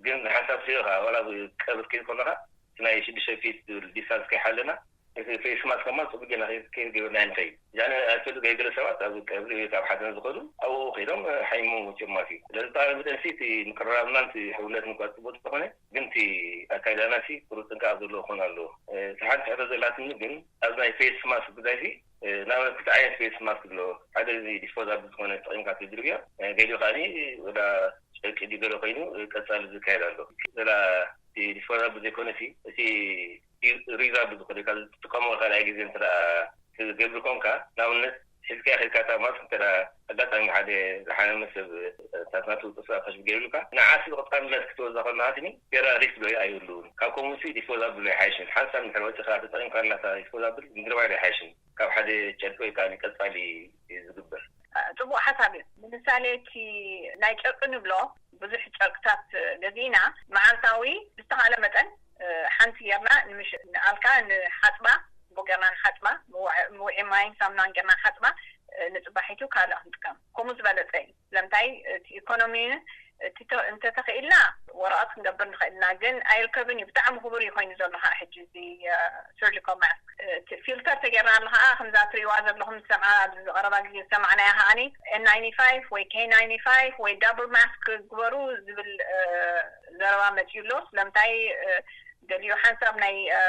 ግን ንሓንሳብ ሲዮ ከዓ ዋላ ኣብ ቀብር ከይድ ከለኻ እቲ ናይ ሽዱሽተ ፊት ዝብል ዲስታንስ ከይሓለና፣ እቲ ፌስ ማስክ ከማ ጽቡቅ ጌርና ከይ-፣ ከይገበርና ንኸይድ። ያነ ኣክል ገለ ሰባት ኣብ ቀብሪ ወይ ኣብ ሓዘን ዝኸዱ ኣብኡ ከይዶም፣ እ፣ ሓይሞም ወጺኦም ማለት እዩ። ስለዚ ብጣዕሚ ብጠንሲ እቲ ምቅርራብናን እቲ ሕውነትን እኳ ጽቡቅ እንተኾነ፣ ግን እቲ ኣካይዳና ሲ ቁሩብ ጥንቃቐ ዘለዎ ክኾን ኣለዎ። እ፣ እቲ ሓንቲ ሕቶ ዘላትኒ ግን ኣብ ናይ ፌስ ማስክ ጉዳይ ሲ፣ እ፣ ንኣብነት ክልተ ዓይነት ፌስ ማስክ ኣሎ። ሓደ እዚ ዲስፖዛብል ዝኾነ ተጠቂምካ ትድርብዮ፣ እ፣ ገሊኡ ከኣኒ ወላ ጨርቂ ድዩ ገለ ኮይኑ፣ እ፣ ቀጻሊ ዝካየድ ኣሎ። ወላ እቲ ዲስፖዛብል ዘይኮነ ሲ፣ እቲ ሪዛብል ዝኾነ ካብ ዝጥቀሞ ካልኣይ ግዜ እንተ ደኣ ትገብር ኮንካ፣ ንኣብነት ሒዝካያ ከይድካ እታ ማስክ እንተ ደኣ ኣጋጣሚ ሓደ ዝሓመመ ሰብ፣ እ፣ እታ ናቱ ውጽእ ስጋ ከሽፍ ገይሩልካ፣ ንዓሲ ብቐጻልነት ክትወዛ ከለኻ ስኒ ገራ ሪስክ ዶ ኣይህልውን። ካብ ከምኡ ሲ ዲስፖዛብል ኣይሓይሽን። ሓንሳብ እንድሕር ወጺኻ ተጠቒምካላ እታ ዲስፖዛብል ምድርባይ ዶ ኣይሓይሽን። ካብ ሓደ ጨርቂ ወይ ከኣ ቀጻሊ ዝግበር። ጽቡቕ ሓሳብ እዩ። ንምሳሌ እቲ ናይ ጨርቂ ንብሎ ብዙሕ ጨርቅታት ገዚእና መዓልታዊ ብዝተኻለ መጠን፣ እ፣ ሓንቲ ጌርና ንምሽ-፣ ንኣልካ ንሓጽባ፣ ጽቡቕ ጌርና ንሓጽባ፣ ምውዕ-፣ ምውዒ ማይን ሳሙናን ጌርና ንሓጽባ፣ እ፣ ንጽባሒቱ ካልእ ክንጥቀም። ከምኡ ዝበለጸ እዩ። ስለምንታይ እቲ ኢኮኖሚ እቲ ተ-፣ እንተተኽኢልና ወረቐት ክንገብር ንኽእል ኢና፣ ግን ኣይርከብን እዩ። ብጣዕሚ ክቡር እዩ ኮይኑ ዘሎ ከዓ ሕጂ እዚ፣ እ፣ ሰርጂካል ማስክ። እ፣ እቲ ፊልተር ተጌርና ኣሎ ከዓ ከምዛ ትርእይዋ ዘለኹም ዝሰምዓ ኣብዚ ዝቐረባ ግዜ ዝሰማዕናያ ከዓኒ ኤን ናይንቲ ፋይቭ ወይ ኬ ናይንቲ ፋይቭ ወይ ዳብል ማስክ ግበሩ ዝብል፣ እ፣ ዘረባ መፂኡ ኣሎ። ስለምንታይ፣ እ፣ ገሊኡ ሓንሳብ ናይ፣ እ፣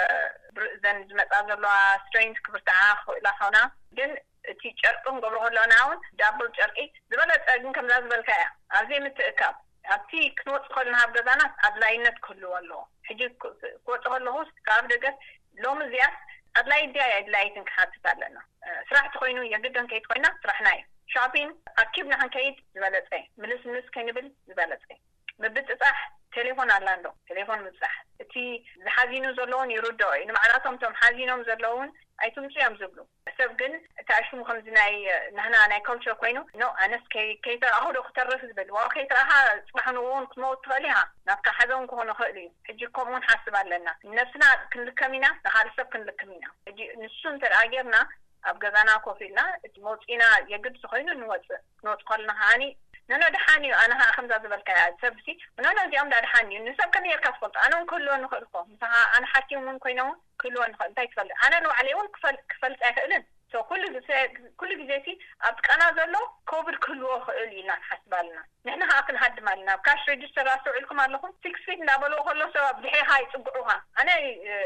ብር-፣ እዘን ዝመፃ ዘለዋ ስትሬንስ ክብርትዓ ክኽእላ ኾና፣ ግን እቲ ጨርቂ ክንገብሮ ከለና እውን ዳብል ጨርቂ ዝበለፀ ግን ከምዛ ዝበልካ እያ። ኣብ ዘይምትእካብ ኣብቲ ክንወፅእ ከለና ኣብ ገዛና ኣድላይነት ክህልዎ ኣለዎ። ሕጂ ክ-፣ ክወፅእ ከለኹስ ካብ ደገስ ሎሚ እዚኣስ ኣድላይት ድያ ኣድላይትን ክሓትት ኣለና። እ፣ ስራሕ ተኾይኑ የግድን ከይትኾይና ስራሕና እዩ። ሾፒንግ ኣኪብና ክንከይድ ዝበለፀ እዩ። ምልስ ምልስ ከይንብል ዝበለፀ እዩ። ምብፅፃሕ ቴሌፎን ኣላ እንዶ ቴሌፎን ምብፃሕ እቲ ዝሓዚኑ ዘለውን ይርድኦ እዩ። ንባዕላቶም እቶም ሓዚኖም ዘለውን ኣይትምፁ እዮም ዝብሉ። ሰብ ግን እቲ ኣሽሙ ከምዚ ናይ ንሕና ናይ ኮልቸር ኮይኑ፣ ኖ፣ ኣነስ ከይ-፣ ከይተረኣኹ ዶ ክተርፍ ዝብል። ዋው፣ ከይተረኣኻ ጽባሕ ንኡ እውን ክትመውት ትኽእል ኢኻ። ናትካ ሓዘን ክኾን ይኽእል እዩ። ሕጂ ከምኡ እውን ሓስብ ኣለና። ነብስና ክንልከም ኢና፣ ንኻልእ ሰብ ክንልክም ኢና። ሕጂ ንሱ እንተ ደኣ ጌርና፣ ኣብ ገዛና ኮፍ ኢልና፣ እቲ መውጽኢና የግድስ ኮይኑ ንወጽእ። ክንወጽእ ከለና ከዓኒ፣ ኖኖ፣ ደሓን እዩ። ኣነ ኸዓ ከምዛ ዝበልካያ፣ ሰብሲ፣ ኖኖ፣ እዚኦም ዳ ደሓን እዩ። ንሰብ ከመይ ጌርካ ትፈልጦ? ኣነ እውን ክህልወኒ ይኽእል እኮ። ምሳኻ ኣነ ሓኪም እውን ኮይነ እውን ክህልወኒ ይኽእል። እንታይ ትፈልጥ? ኣነ ንባዕለይ እውን ክፈል-፣ ክፈልጥ ኣይኽእልን። ሶ፣ ኩሉ ግዜ፣ ኩሉ ግዜ እቲ ኣብ ጥቃና ዘሎ ኮቪድ ክህልዎ ይኽእል እዩ ኢልና ንሓስብ ኣለና። ንሕና ኸዓ ክንሃድም ኣለና። ኣብ ካሽ ሬጅስተር ኣስተውዒልኩም ኣለኹም? ሲክስ ፊት እንዳበልዎ ከሎ ሰብ ኣብ ድሕሬኻ ይጽግዑኻ። ኣነ፣ እ፣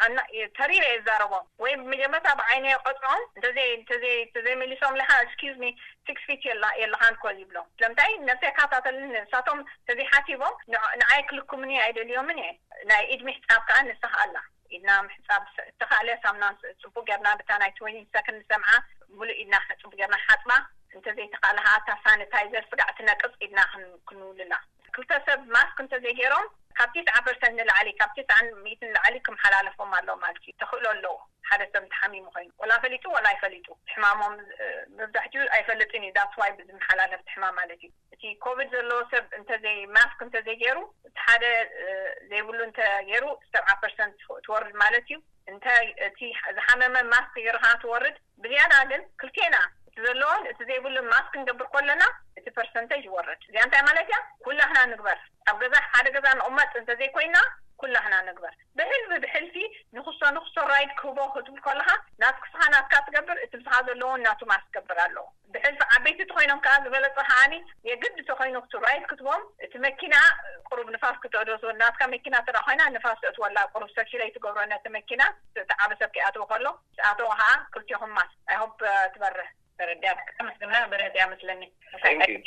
ኣና-፣ እ፣ ተሪረ እየ ዝዛረቦም። ወይ መጀመርታ ብዓይነ የቐጽዖም፣ እንተዘይ-፣ እንተዘይ-፣ እንተዘይመሊሶም ለኻ፣ "ኤክስኪውዝ ሚ፣ ሲክስ ፊት የላ-፣ የለኻን እኮ" ይብሎም። ስለምንታይ? ነብሰይ ይከታተልኒ። ንሳቶም ተዘይሓሲቦም ንዕ-፣ ንዓይ ክልክሙኒ ኣይደልዮምን እየ። ናይ ኢድ ምሕጻብ ከኣ ንስኻ ኣላ። ኢድና ምሕጻብ፣ ስ-፣ እተኻእለ ሳሙና ስ-፣ ጽቡቅ ጌርና ብታ ናይ ትዌንቲ ሰከንድ ንሰምዓ፣ ሙሉእ ኢድና ኸ-፣ ጽቡቅ ጌርና ሓጽባ፣ እንተዘይተኻእለ ኸኣ እታ ሳኒታይዘር ስጋዕ ትነቅጽ ኢድና ክን-፣ ክንውልላ። ክልተ ሰብ ማስክ እንተዘይገይሮም፣ ካብ ትስዓ ፐርሰንት ንላዕሊ፣ ካብ ትስዓን ሚእትን ንላዕሊ ክመሓላለፎም ኣሎ ማለት እዩ። ተኽእሎ ኣለዎ። ሓደ ሰብ እንተሓሚሙ ኮይኑ፣ ወላ ፈሊጡ ወላ ኣይፈሊጡ፣ ሕማሞም፣ እ፣ መብዛሕትኡ ኣይፈልጥን እዩ። ዳትስ ዋይ ብዝመሓላለፍ እቲ ሕማም ማለት እዩ። እቲ ኮቪድ ዘለዎ ሰብ እንተዘይ-፣ ማስክ እንተዘይገይሩ፣ እቲ ሓደ፣ እ፣ ዘይብሉ እንተገይሩ፣ ሰብዓ ፐርሰንት ትወርድ ማለት እዩ። እንተ እቲ ዝሓመመ ማስክ ገይሩ ከኣ ትወርድ። ብዝያዳ ግን ክልቴና፣ እቲ ዘለዎን እቲ ዘይብሉን ማስክ ክንገብር ከለና፣ እቲ ፐርሰንቴጅ ይወርድ። እዚኣ እንታይ ማለት እያ? ኩላህና ንግበር። ኣብ ገዛ፣ ሓደ ገዛ ንቕመጥ እንተዘይኮይና፣ ኩላህና ንግበር። ብሕልፊ፣ ብሕልፊ ንኽሶ፣ ንኽሶ ራይድ ክህቦ ክትብል ከለኻ፣ ናትክስኻ ናትካ ትገብር፣ እቲ ምሳኻ ዘለዎን ናቱ ማስክ ክገብር ኣለዎ። ብሕልፊ ዓበይቲ ተኾይኖም ከኣ ዝበለጸ ከኣኒ የግድ ተኾይኑ ክቱ ራይድ ክትቦም፣ እቲ መኪና ቁሩብ ንፋስ ክትዕዶ ትብል፣ ናትካ መኪና እንተ ደኣ ኮይና ንፋስ ተእትወላ፣ ቁሩብ ሰርኪለይት ትገብሮ ነቲ መኪና፣ እቲ ዓቢ ሰብ ከይኣትዎ ከሎ፣ ዝኣተወ ከኣ ክልቴኹም ማስክ። I hope፣ እ፣ ትበርህ። ተረዲኣት። ከመስግና ብርህት እያ መስለኒ። Thank you።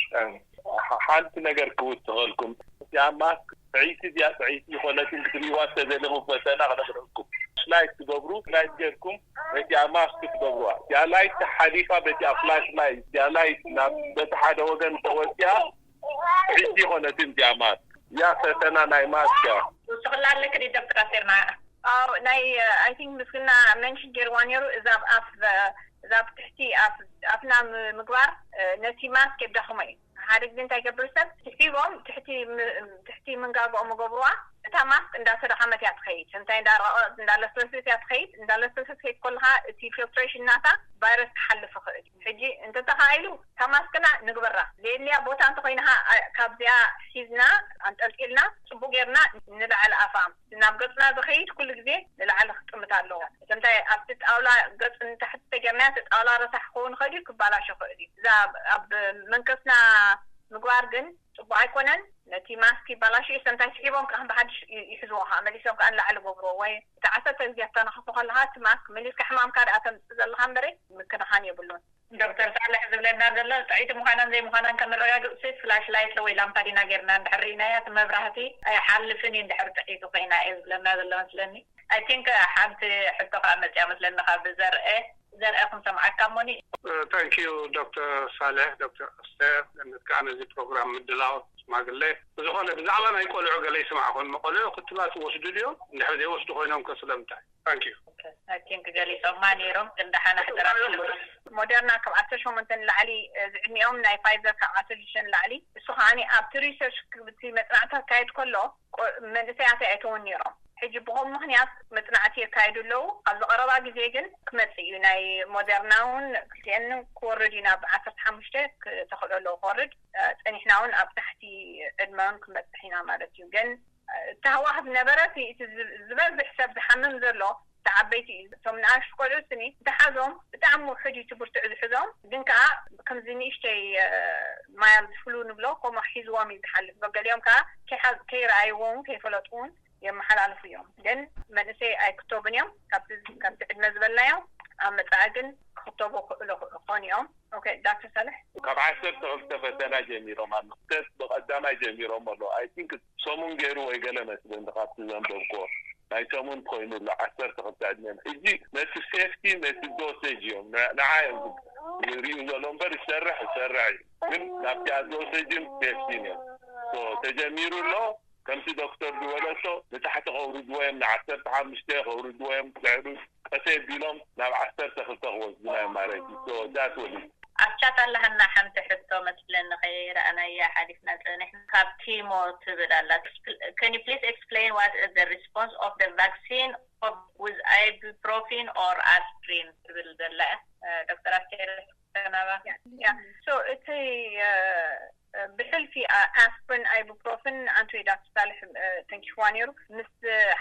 ሓንቲ ነገር ክውስኸልኩም፣ እቲኣ ማስክ ጥዕይቲ ድያ ጥዕይቲ ይኾነትን ክትርእይዋ ዝተደለኹ ፈተና ክነግረኩም። ፍላሽ ላይት ትገብሩ፣ ፍላሽ ላይት ጌርኩም በቲኣ ማስክ ትገብሩዋ። እቲኣ ላይት ተሓሊፋ በቲኣ ፍላሽ ላይት፣ እቲኣ ላይት ናብ በቲ ሓደ ወገን ተወሲኣ ጥዕይቲ ይኾነትን እቲኣ ማስክ። እዚኣ ፈተና ናይ ማስክ እያ። ትኽላ ኣለክ ዲ ዶክተር ኣስቴር ንዓ? ኣዎ፣ ናይ ኣይ ቲንክ ምስግና መንሽን ገይርዋ ነይሩ። እዛ ኣብ ኣፍ እዛ ኣብ ትሕቲ ኣፍ ኣፍና ም- ምግባር እ፣ ነቲ ማስክ የዳኽሞ እዩ። ሓደ ግዜ እንታይ ይገብር ሰብ ስሒቦም ትሕቲ ም- ትሕቲ ምንጋግኦም ገብርዋ። እታ ማስክ እንዳተዳኸመት እያ ትኸይድ፣ እንታይ እንዳረቐ እንዳለስለሰት እያ ትኸይድ። እንዳለስለሰት ትኸይድ ከለኻ እቲ ፊልትሬሽን ናታ ቫይረስ ክሓልፍ ይኽእል እዩ። ሕጂ እንተተኻኢሉ እታ ማስክና ንግበራ፣ ዘየድልያ ቦታ እንተኮይንኻ ኣ- ካብዚኣ ሒዝና ኣንጠልጢልና ጽቡቅ ጌርና ንላዕሊ ኣፋ ናብ ገጽና ዝኸይድ ኩሉ ግዜ ንላዕሊ ክጥምት ኣለዎ። እቲ እንታይ ኣብቲ ጣውላ ገጽ ንታሕቲ ተጌርና እቲ ጣውላ ረሳሕ ክኸውን ይኽእል እዩ፣ ክባላሾ ይኽእል እዩ። እዛ ኣብ መንከስና ምግባር ግን ጽቡቅ ኣይኮነን። ነቲ ማስክ ይባላሽ እዩ። ሰምታይ ስሒቦም ከዓ ብሓድሽ ይ- ይሕዝዎ ከዓ መሊሶም ከዓ ንላዕሊ ገብርዎ ወይ እቲ ዓሰርተ ግዜ ኣተናኸፎ ከለካ እቲ ማስክ መሊስካ ሕማምካ ደኣ ተምፅእ ዘለካ እምበረ ምክንኻን የብሉን። ዶክተር ሳልሕ ዝብለና ዘሎ ጥዕይቲ ምዃናን ዘይምዃናን ከነረጋግጽ ሲ ፍላሽ ላይት ወይ ላምፓዲና ጌርና እንድሕር ርኢናያ እቲ መብራህቲ ኣይሓልፍን እዩ እንድሕር ጥዕይቲ ኮይና እየ ዝብለና ዘሎ መስለኒ። ኣይ ቲንክ ሓንቲ ሕቶ ከዓ መፅያ መስለኒ ካብ ዘርአ ዘርአ ክንሰምዓካ እሞኒ። ታንኪዩ ዶክተር ሳልሕ፣ ዶክተር ኣስቴር፣ ገነት ከዓ ነዚ ፕሮግራም ምድላው ሽማግሌ። ብዝኾነ ብዛዕባ ናይ ቆልዑ ገለ ይስማዕ ኮን ቆልዑ ክትባት ወስዱ ድዮም? እንድሕር ዘይወስዱ ኮይኖም ከ ስለምንታይ? ታንኪዩ። ኣይ ቲንክ ገሊጾማ ነይሮም ግን ደሓን ኣሕደራ። ሞደርና ካብ ዓሰርተ ሸሞንተ ንላዕሊ ዝዕድሚኦም ናይ ፋይዘር ካብ ዓሰርተ ሽዱሽተ ንላዕሊ እሱ ከዓኒ ኣብቲ ሪሰርች ክብቲ መጽናዕቲ ኣካየድ ከሎ ቆ- መንእሰያት ኣይተውን ነይሮም። ሕጂ ብኸም ምኽንያት መጽናዕቲ የካየዱ ኣለዉ። ኣብዚ ቀረባ ግዜ ግን ክመጽእ እዩ ናይ ሞደርና እውን ክልቲአን ክወርድ እዩ ናብ ዓሰርተ ሓሙሽተ ክተኽእሎ ኣለዉ ክወርድ እ፣ ጸኒሕና እውን ኣብ ታሕቲ ዕድመውን ክንበጽሕ ኢና ማለት እዩ። ግን ተሃዋህብ ነበረ እቲ እቲ ዝ- ዝበዝሕ ሰብ ዝሓምም ዘሎ እቲ ዓበይቲ እዩ። እቶም ንኣሽቱ ቆልዑ ስኒ እንተሓዞም ብጣዕሚ ውሕድ እዩ እቲ ብርትዕ ዝሕዞም። ግን ከዓ ከምዚ ንእሽተይ ማያል ዝፍሉ ንብሎ ከምኡ ሒዝዎም እዩ ዝሓልፍ። ገሊኦም ከዓ ከይሓዝ- ከይረኣይዎ እውን ከይፈለጡ እውን የመሓላልፉ እዮም። ግን መንእሰይ ኣይክተቡን እዮም። ካብቲ ካብቲ ዕድመ ዝበልናዮ ኣብ መፃኢ ግን ክኽተቡ ክእሉ ክኾኑ እዮም። ኦኬ ዳክተር ሳልሕ። ካብ ዓሰርተ ክልተ ፈተና ጀሚሮም ኣሎ። ተት ብቐዳማይ ጀሚሮም ኣሎ። ኣይ ቲንክ ሰሙን ገይሩ ወይ ገለ መስለኒ ካብቲ ዘንበብክዎ ናይ ሰሙን ኮይኑ ኣሎ። ዓሰርተ ክልተ ዕድመ ሕጂ ነቲ ሴፍቲ ነቲ ዶሴጅ እዮም ን- ንዓ እዮም ዝሪኡ ዘሎ እምበር ይሰርሕ ይሰርሕ እዩ። ግን ናብቲ ዶሴጅን ሴፍቲን እዮም ሶ ተጀሚሩ ኣሎ። ከምቲ ዶክተር ዝበለቶ ንታሕቲ ከውርድዎ እዮም፣ ንዓሰርተ ሓሙሽተ ከውርድዎ እዮም። ድሕሪ ቀስ ኣቢሎም ናብ ዓሰርተ ክልተ ክወስዱና እዮም ማለት እዩ። So that's what it is። ኣብ ቻት ኣለሃና ሓንቲ ሕቶ መስለኒ ከይረኣናያ ሓሊፍና ጸኒሕና። ካብ ቲሞ ትብል ኣላ። Can you please explain what is the response of the vaccine of with ibuprofen or aspirin ትብል ዘላ እያ። ዶክተር ኣስቴር ተናባ። ያ so እቲ ብሕልፊ ኣስፕሪን፣ ኣይቡፕሮፍን፣ ኣንቲዶት ሳልሕ ተንኪፍዋ ነይሩ። ምስ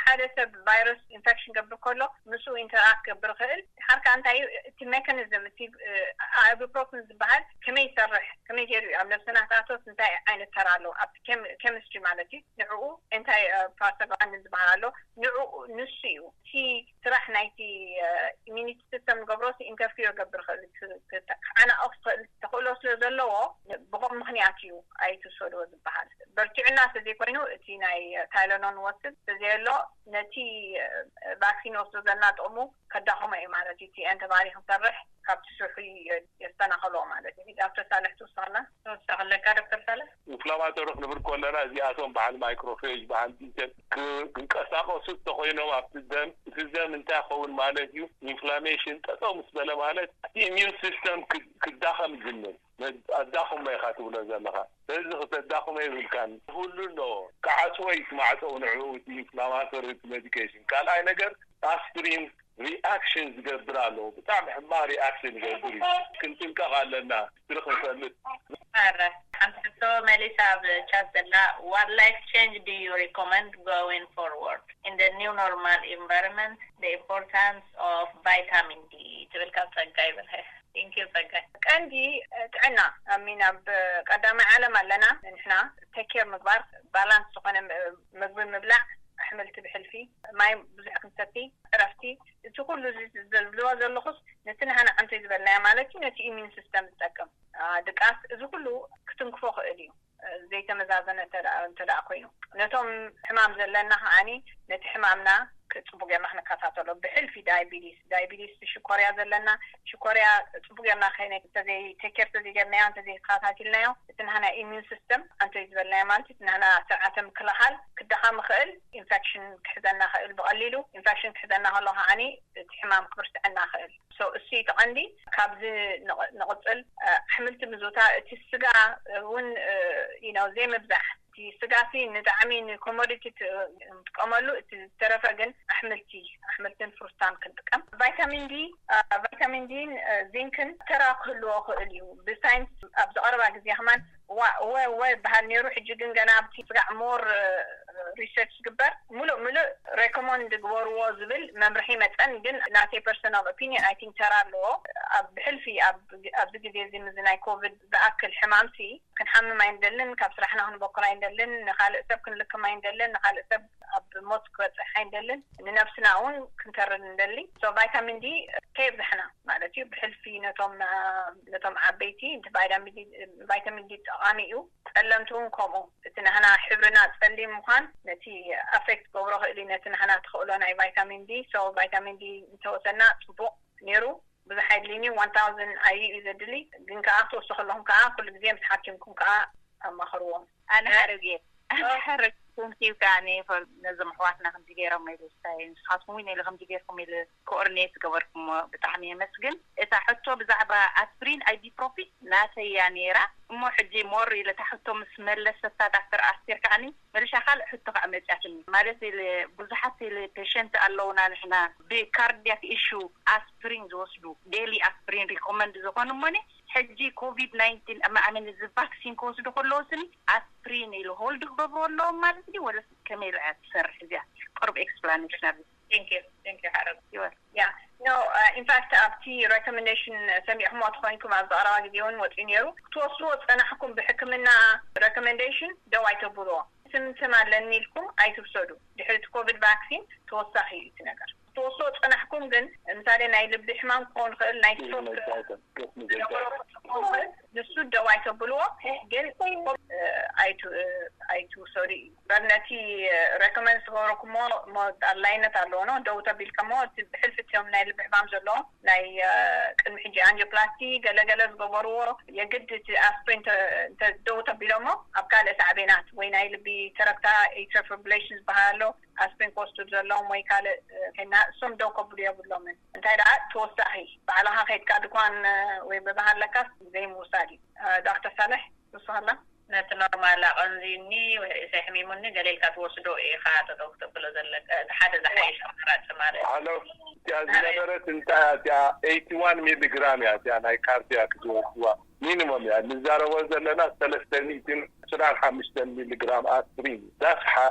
ሓደ ሰብ ቫይረስ ኢንፌክሽን ገብር ከሎ ምስኡ ኢንተራክት ገብር ይኽእል። ድሓር ከዓ እንታይ እዩ እቲ ሜካኒዝም እቲ ኣይቡፕሮፍን ዝበሃል ከመይ ይሰርሕ፣ ከመይ ገይሩ እዩ ኣብ ነብስና ክኣቶስ እንታይ ዓይነት ተራ ኣለዎ ኣብቲ ኬሚስትሪ ማለት እዩ። ንዕኡ እንታይ ፕሮስታግላንዲን ዝበሃል ኣሎ፣ ንዕኡ ንሱ እዩ እቲ ስራሕ ናይቲ ኢሚኒቲ ሲስተም ንገብሮ ኢንተርፊር ገብር ይኽእል፣ ዓናቕ ክኽእል ተኽእሎ ስለ ዘለዎ ብኸም ምኽንያት እዩ ኣይትውሰድዎ ዝበሃል። በርቲዑና ስለ ዘይኮይኑ እቲ ናይ ታይለኖን ወስድ ስለ ዘየሎ ነቲ ቫክሲን ወስዶ ዘለና ጥቕሙ ከዳኸሞ እዩ ማለት እዩ። እቲ ኣንተባዲ ክንሰርሕ ካብቲ ስርሑ የስተናኸሎ ማለት እዩ። ዳክተር ሳልሕ ትውስኸና? ትውስኸለካ ዶክተር ሳልሕ? ኢንፍላማቶሪ ክንብል ከለና እዚኣቶም በዓል ማይክሮፌጅ በዓል ቢተል ክንቀሳቀሱ እንተኮይኖም ኣብቲ ደም እቲ ደም እንታይ ይኸውን ማለት እዩ? ኢንፍላሜሽን ጠጠው ምስ በለ ማለት እቲ ኢሚዩን ሲስተም ክዳኸም ይጅምር። ኣዳኽሞ ኢኻ ትብሎ ዘለኻ። ስለዚ ክተዳኽሞ የብልካን። ኩሉ ኣሎ ክዓፅዎ እዩ እቲ ማዕፀው ንዕኡ እቲ ኢንፍላማቶሪ እቲ ሜዲኬሽን። ካልኣይ ነገር ኣስፕሪን ሪኣክሽን ዝገብር ኣለዎ። ብጣዕሚ ሕማቕ ሪኣክሽን ይገብር እዩ። ክንጥንቀቕ ኣለና። ስሪ ክንፈልጥ ኣረ ሓንቲ ሕቶ መሊሳ ኣብ ቻት ዘላ what life change do you recommend going forward in the new normal environment, the importance of vitamin D ትብል ካብ ጸጋይ በርሀ። Thank you ጸጋይ። ቀንዲ ጥዕና ኣሚን ኣብ ቀዳማይ ዓለም ኣለና ንሕና። ቴክ ኬር ምግባር፣ ባላንስ ዝኾነ ምግቢ ምብላዕ፣ ኣሕምልቲ ብሕልፊ፣ ማይ ብዙሕ ክንሰቲ፣ ዕረፍቲ፣ እቲ ኩሉ እዚ ዝብልዎ ዘለኹስ ነቲ ንሃና ዓንቶይ ዝበልናዮ ማለት እዩ ነቲ ኢሚን ሲስተም ዝጠቅም ድቃስ እዚ ኩሉ ክትንክፎ ክእል እዩ። ዘይተመዛዘነ እንተ ደኣ ኮይኑ፣ ነቶም ሕማም ዘለና ከዓኒ ነቲ ሕማምና ጽቡቅ ጌርና ክንከታተሎ። ብሕልፊ ዳይቢቲስ፣ ዳይቢቲስ ሽኮርያ ዘለና፣ ሽኮርያ ጽቡቅ ጌርና ከይነ እንተዘይ ቴክ ኬር እንተዘይጌርናዮ፣ እንተዘይተኸታቲልናዮ፣ እቲ ናህና ኢሚዩን ሲስተም ኣንተ ዝበልናዮ ማለት እቲ ናህና ስርዓተ ምክልኻል ክዳኸም ይኽእል፣ ኢንፌክሽን ክሕዘና ይኽእል ብቐሊሉ። ኢንፌክሽን ክሕዘና ከሎ ከዓኒ እቲ ሕማም ክብርትዐና ይኽእል። So እሱ እዩ እቲ ቀንዲ። ካብዚ ንቕ- ንቕጽል፣ እ፣ ኣሕምልቲ ምዝውታር፣ እቲ ስጋ እውን፣ እ፣ you know፣ ዘይምብዛሕ። እቲ ስጋሲ ንጣዕሚ ንኮሞዲቲ ት- ንጥቀመሉ፣ እቲ ዝተረፈ ግን ኣሕምልቲ፣ ኣሕምልትን ፍሩታን ክንጥቀም። ቫይታሚን ዲ፣ እ፣ ቫይታሚን ዲን፣ እ፣ ዚንክን ተራ ክህልዎ ክእል እዩ። ብሳይንስ ኣብዚ ቀረባ ግዜ ከማን ዋ ወ ወ ይበሃል ነይሩ። ሕጂ ግን ገና ኣብቲ ስጋዕ ሞር ሪሰርች ዝግበር፣ ሙሉእ ሙሉእ ሬኮመንድ ግበርዎ ዝብል መምርሒ መፀን። ግን ናተይ ፐርሰናል ኦፒኒየን፣ ኣይ ቲንክ፣ ተራ ኣለዎ። ኣብ ብሕልፊ ኣብ ኣብዚ ግዜ እዚ፣ ምዚ ናይ ኮቪድ ዝኣክል ሕማምሲ፣ ክንሓምም ኣይንደልን፣ ካብ ስራሕና ክንበኩር ኣይንደልን፣ ንካልእ ሰብ ክንልክም ኣይንደልን፣ ንካልእ ሰብ ኣብ ሞት ክበፅሕ ኣይንደልን፣ ንነብስና እውን ክንተርር ንደሊ። ሶ ቫይታሚን ዲ ከየብዛሕና ማለት እዩ። ብሕልፊ ነቶም ነቶም ዓበይቲ፣ ቫይታሚን ዲ ጠቃሚ እዩ። ጸለምቲ እውን ከምኡ። እቲ ናህና ሕብርና ጸሊም ምዃን ነቲ ኣፌክት ገብሮ ክእል እዩ፣ ነቲ ናህና ትኽእሎ ናይ ቫይታሚን ዲ። ሶ ቫይታሚን ዲ እንተወሰና ጽቡቕ ነይሩ። ብዙሕ ኣይድልይን እዩ፣ ዋን ታውዘንድ ኣይ ዩ እዩ ዘድሊ። ግን ከኣ ክትወስዱ ከለኹም ከኣ ኩሉ ግዜ ምስ ሓኪምኩም ከኣ ኣማኽርዎም። ኣነ ሓረግ እየ። ኣነ ሓረግ፣ ቴንኪዩ ከኣ ነዞም ኣሕዋትና ከምዚ ገይሮም ኢሉ ስታይ ንስኻትኩም እውን ኢሉ ከምዚ ገይርኩም ኢሉ ኮኦርዲኔት ዝገበርኩሞ ብጣዕሚ የመስግን። እታ ሕቶ ብዛዕባ ኣስፕሪን ኣይቢፕሮፊን ናተይ እያ ነይራ። እሞ ሕጂ ሞር ኢለ እታ ሕቶ ምስ መለሰታ ዳክተር ኣስቴር ከዓኒ መልሻ ካልእ ሕቶ ከዓ መፅያትኒ። ማለት ኢለ ብዙሓት ኢለ ፔሸንት ኣለውና ንሕና ብካርዲያክ ኢሹ ኣስፕሪን ዝወስዱ፣ ዴሊ ኣስፕሪን ሪኮመንድ ዝኾኑ እሞኒ ሕጂ ኮቪድ ናይንቲን መኣመን እዚ ቫክሲን ክወስዱ ከለዉ ስኒ ኣስፕሪን ኢሉ ሆልድ ክገብሩ ኣለዎም ማለት ድዩ ወለስ ከመይ ኢላ እያ ትሰርሕ እዚኣ? ቅርብ ኤክስፕላኔሽን ኣብ Thank you. Thank you, ሓረግ። ይወል። Yeah. No, uh, in fact, ኣብቲ ሬኮመንዴሽን ሰሚዕኩሞ ትኾንኩም ኣብዚ ቀረባ ግዜ እውን ወፂኡ ነይሩ። ክትወስድዎ ዝፀናሕኩም ብሕክምና ሬኮመንዴሽን ደው ኣይተብልዎ። ስምስም ኣለኒ ኢልኩም ኣይትውሰዱ። ድሕሪ እቲ ኮቪድ ቫክሲን ተወሳኺ እዩ እቲ ነገር። ክትወስድዎ ዝፀናሕኩም ግን፣ ምሳሌ ናይ ልቢ ሕማም ክኸውን ይኽእል፣ ናይ ስትሮክ ንሱ ደው ኣይተብልዎ። ግን እ፣ ኣይቱ እ፣ ኣይትውሰዱ እዩ። በር ነቲ ሬኮመንድ ዝገበረኩሞ እሞ ኣድላይነት ኣለዎ ነው። ደው ተቢልከሞ እቲ ብሕልፊ እቲኦም ናይ ልቢ ሕማም ዘለዎም ናይ እ፣ ቅድሚ ሕጂ ኣንጂዮፕላስቲ ገለገለ ዝገበርዎ የግድ እቲ ኣስፕሪን እንተ ደው ተቢሎሞ ኣብ ካልእ ሳዕቤናት ወይ ናይ ልቢ ተረክታ ኤትሪያል ፊብሪሌሽን ዝበሃል ኣሎ፣ ኣስፕሪን ክወስዱ ዘለዎም ወይ ካልእ እ፣ ከና እሶም ደው ከብሉ የብሎምን። እንታይ ደኣ ተወሳኺ ባዕልኻ ከይድካ ድኳን እ፣ ወይ በባሃለካስ ዘይምውሳድ እዩ። እ፣ ዶክተር ሳልሕ ንስኻላ ነቲ ኖርማል ኣቐንዚኒ ወይ ርእሰይ ሕሚሙኒ ገለ ኢልካ ትወስዶ ኢኻ ጠጠው ክትብሎ ዘለካ። እቲ ሓደ ዝሓይሽ ኣማራጺ ማለት እዩ። ሃሎ፣ እቲኣ ዝነበረት እንታይ እያ? እቲኣ ኤይቲ ዋን ሚሊግራም እያ፣ እቲኣ ናይ ካርዲያክ ዝወስድዋ ሚኒመም እያ። ንዛረቦ ዘለና ሰለስተ ሚእትን ዕስራን ሓሙሽተን ሚሊግራም ኣስፕሪን። ዳስ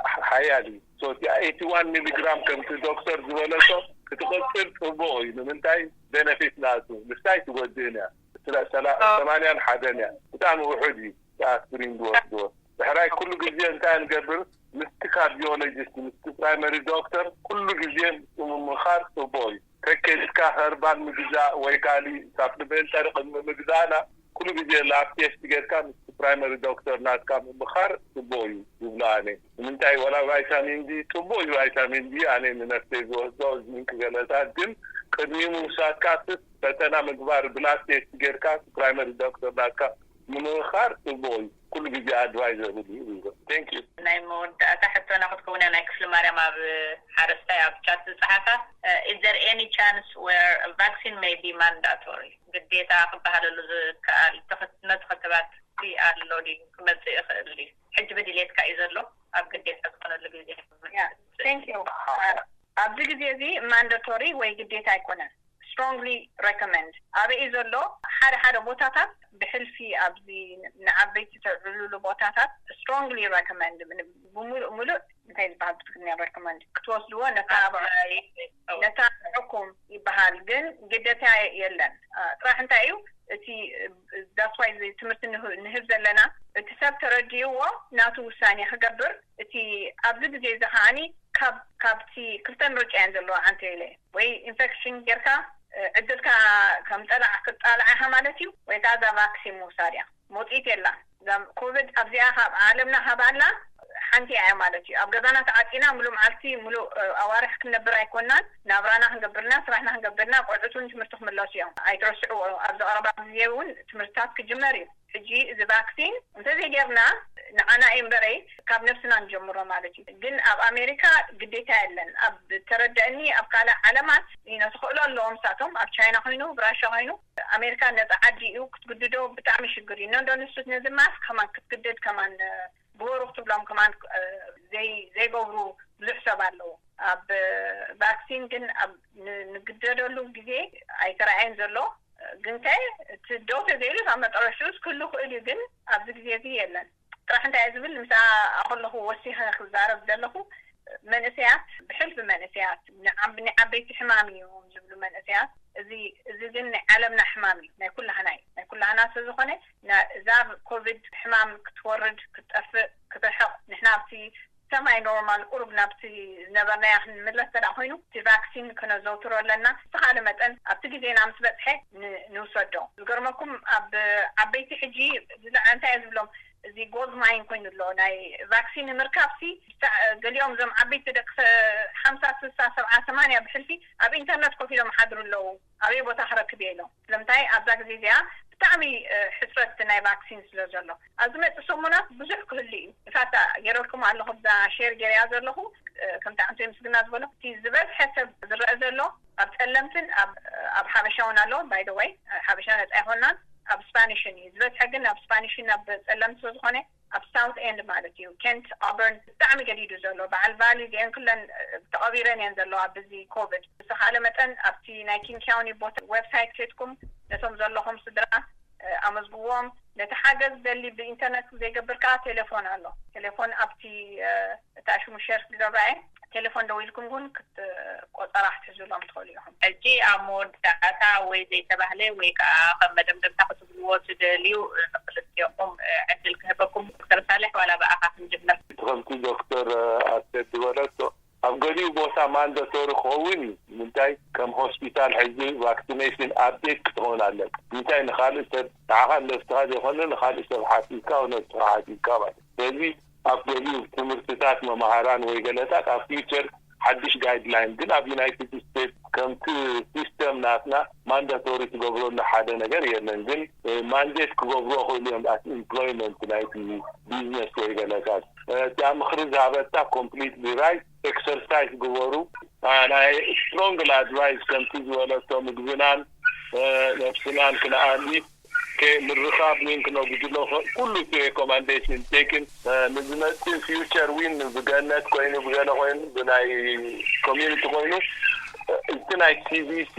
ሓያል እዩ። ሶ እቲኣ ኤይቲ ዋን ሚሊግራም ከምቲ ዶክተር ዝበለቶ ክትቕጽል ጽቡቕ እዩ። ንምንታይ? ቤነፊት ናቱ። ንስታይ ትጎድእን እያ። ስለ ሰላ- ሰማንያን ሓደን እያ። ብጣዕሚ ውሑድ እዩ። ኣስፕሪን ዝወስድዎ። ድሕራይ ኩሉ ግዜ እንታይ ንገብር? ምስቲ ካርዲዮሎጂስት፣ ምስቲ ፕራይመሪ ዶክተር ኩሉ ግዜ ምምኻር ጽቡቕ እዩ። ከከድካ ኸርባል ምግዛእ ወይ ካሊእ ሳፕሊሜንተሪ ቅድሚ ምግዛእና ኩሉ ግዜ ላብ ቴስት ጌርካ ምስቲ ፕራይመሪ ዶክተር ናትካ ምምኻር ጽቡቕ እዩ ዝብሎ ኣነ። ንምንታይ ወላ ቫይታሚን ዲ ጽቡቕ እዩ፣ ቫይታሚን ዲ ኣነ ንነፍሰይ ዝወስዶ ዚንክ ገለታት፣ ግን ቅድሚ ምውሳድካ ስስ ፈተና ምግባር ብላብ ቴስት ጌርካ ፕራይመሪ ዶክተር ናትካ ምምኻር ጽቡቕ እዩ። ኩሉ ግዜ ኣድቫይዘብል እዩ ዝብል። Thank you። ናይ መወዳእታ ሕቶና ክትከውን እያ ናይ ክፍሊ ማርያም ኣብ ሓረስታይ ኣብ ቻት ዝጸሓፋ። Is there any chance where vaccine may be mandatory? ግዴታ ክበሃለሉ ዝከኣል ተኸ- ነቲ ክትባት ኣሎ ድዩ ክመጽእ ይኽእል ድዩ? ሕጂ ብድሌትካ እዩ ዘሎ ኣብ ግዴታ ዝኾነሉ ግዜ። Yeah, thank you. ኣብዚ ግዜ እዚ ማንዳቶሪ ወይ ግዴታ ኣይኮነን። ስትሮንግሊ ሬኮመንድ። ኣበይ እዩ ዘሎ? ሓደ ሓደ ቦታታት ብሕልፊ ኣብዚ ንዓበይቲ ተዕልሉ ቦታታት ስትሮንግሊ ሬኮመንድ፣ ብሙሉእ ሙሉእ እንታይ ዝበሃል ብትግርኛ ሬኮመንድ ክትወስድዎ ነታ ነታ ንዕኩም ይበሃል፣ ግን ግደታ የለን። ጥራሕ እንታይ እዩ እቲ that's why ትምህርቲ ንህብ ዘለና፣ እቲ ሰብ ተረዲእዎ ናቱ ውሳኔ ክገብር። እቲ ኣብዚ ግዜ እዚ ከዓኒ ካብ ካብቲ ክልተ ምርጫ እየን ዘለዋ። ዓንተ ኢለ ወይ ኢንፌክሽን ጌርካ ዕድልካ ከም ጠላዕ ክትጣልዓ ኢኻ ማለት እዩ። ወይ ከዓ እዛ ቫክሲን ምውሳድ እያ። መውፅኢት የላ። እዛ ኮቪድ ኣብዚኣ ካብ ዓለምና ካብ ኣላ ሓንቲ እያ ማለት እዩ። ኣብ ገዛና ተዓፂና ሙሉእ መዓልቲ ሙሉእ ኣዋርሕ ክንነብር ኣይኮናን። ናብራና ክንገብርና፣ ስራሕና ክንገብርና፣ ቆልዑት እውን ትምህርቲ ክምለሱ እዮም። ኣይትረስዕዎ፣ ኣብዚ ቀረባ ግዜ እውን ትምህርትታት ክጅመር እዩ። ሕጂ እዚ ቫክሲን እንተዘይጌርና ንዓና እዩ እምበረይ ካብ ነብስና ንጀምሮ ማለት እዩ። ግን ኣብ ኣሜሪካ ግዴታ የለን። ኣብ ተረደእኒ ኣብ ካልእ ዓለማት ይነ ተኽእሎ ኣለዎም። ሳቶም ኣብ ቻይና ኮይኑ ብራሻ ኮይኑ ኣሜሪካ ነፃ ዓዲ እዩ ክትግድዶ ብጣዕሚ ሽግር እዩ። ነንዶ ንሱት ነዚ ማስክ ከማን ክትግድድ ከማን ግበሩ ክትብሎም ከማን ዘይገብሩ ብዙሕ ሰብ ኣለዉ። ኣብ ቫክሲን ግን ኣብ ንግደደሉ ግዜ ኣይተረኣየን ዘሎ። ግንከ እቲ ደው ተዘይሉ ኣብ መጠረሽትኡስ ክህሉ ክእል እዩ። ግን ኣብዚ ግዜ እዚ የለን። ጥራሕ እንታይ እየ ዝብል፣ ምስ ኣኸለኹ ወሲኸ ክዛረብ ዘለኹ መንእሰያት፣ ብሕልፊ መንእሰያት ንዓበይቲ ሕማም እዩ ዝብሉ መንእሰያት፣ እዚ እዚ ግን ናይ ዓለምና ሕማም እዩ፣ ናይ ኩላህና እዩ። ናይ ኩላህና ስለዝኾነ እዛ ኮቪድ ሕማም ክትወርድ ክትጠፍእ ክትርሕቕ ንሕና ኣብቲ ሰማይ ኖርማል ቁሩብ ናብቲ ዝነበርናያ ክንምለስ ተዳ ኮይኑ እቲ ቫክሲን ክነዘውትሮ ኣለና። ዝተኻለ መጠን ኣብቲ ግዜና ምስ በፅሐ ንውሰዶ። ዝገርመኩም ኣብ ዓበይቲ ሕጂ እንታይ ዝብሎም እዚ ጎልድ ማይን ኮይኑ ኣሎ ናይ ቫክሲን ንምርካብሲ። ገሊኦም እዞም ዓበይቲ ደቂ ሓምሳ ስሳ ሰብዓ ሰማንያ ብሕልፊ ኣብ ኢንተርነት ኮፍ ኢሎም ሓድሩ ኣለዉ። ኣበይ ቦታ ክረክብ እየ ኢሎም። ስለምንታይ ኣብዛ ግዜ እዚኣ ብጣዕሚ ሕፅረት ናይ ቫክሲን ስለ ዘሎ ኣብዚ መፅእ ሰሙናት ብዙሕ ክህሉ እዩ። ንፋታ ገይረልኩም ኣለኹ ብዛ ሼር ገይረያ ዘለኹ። ከምቲ ኣንቶ ምስግና ዝበሎ እቲ ዝበዝሐ ሰብ ዝረአ ዘሎ ኣብ ፀለምትን ኣብ ሓበሻ እውን ኣሎ። ባይ ወይ ሓበሻ ነፃ ይኮናን ኣብ ስፓኒሽን እዩ ዝበዝሐ። ግን ኣብ ስፓኒሽን ኣብ ፀለምቲ ስለዝኮነ ኣብ ሳውት ኤንድ ማለት እዩ ኬንት ኣበርን ብጣዕሚ ገዲዱ ዘሎ በዓል ቫሊ እዚአን ክለን ተቐቢረን እየን ዘለዋ ብዚ ኮቪድ። ብዝተኻለ መጠን ኣብቲ ናይ ኪንግ ካውኒ ቦታ ዌብሳይት ኬድኩም ነቶም ዘለኹም ስድራ ኣመዝግዎም። ነቲ ሓገዝ ደሊ ብኢንተርነት ዘይገብር ከዓ ቴሌፎን ኣሎ። ቴሌፎን ኣብቲ እታ ሽሙ ሸርፍ ዝገብራ እየ። ቴሌፎን ደው ኢልኩም እውን ቆፀራ ክትሕዙሎም ትኽእሉ ኢኹም። ሕጂ ኣብ መወዳእታ ወይ ዘይተባህለ ወይ ከዓ ከም መደምደምታ ክትብልዎ ትደልዩ ንክልቲኦም ዕድል ክህበኩም። ዶክተር ሳልሕ ዋላ ብኣኻ ክንጅምር። ከምቲ ዶክተር ኣሰድ ዝበለቶ ኣብ ገሊኡ ቦታ ማንዳቶሪ ክኸውን እዩ። ምንታይ ከም ሆስፒታል ሕዚ ቫክሲኔሽን ኣፕዴት ክትኸውን ኣለካ። ምንታይ ንካልእ ሰብ ንዓኻ ነብስኻ ዘይኮነ ንካልእ ሰብ ሓሲብካ ነብስኻ ሓሲብካ ማለት ስለዚ ኣብ ገሊኡ ትምህርትታት መምሃራን ወይ ገለታት ኣብ ፊውቸር ሓድሽ ጋይድላይን ግን ኣብ ዩናይትድ ስቴትስ ከምቲ ሲስተም ናትና ማንዳቶሪ ትገብረሉ ሓደ ነገር የለን። ግን ማንዴት ክገብርዎ ክእሉ እዮም ኣት ኢምፕሎይመንት ናይቲ ቢዝነስ ወይ ገለታት እቲኣ ምክሪ ዝሃበታ ኮምፕሊትሊ ራይት። ኤክሰርሳይዝ ግበሩ። ናይ ስትሮንግሊ ኣድቫይስ ከምቲ ዝበለቶ ምግብናን ነብስናን ክንኣሊ ምርኻብ ዊን ክነጉድሎ ኩሉ እቲ ሬኮማንዴሽን ቴክን ንዝመፅእ ፊውቸር ዊን ብገነት ኮይኑ ብገለ ኮይኑ ብናይ ኮሚኒቲ ኮይኑ እቲ ናይ ሲቪሲ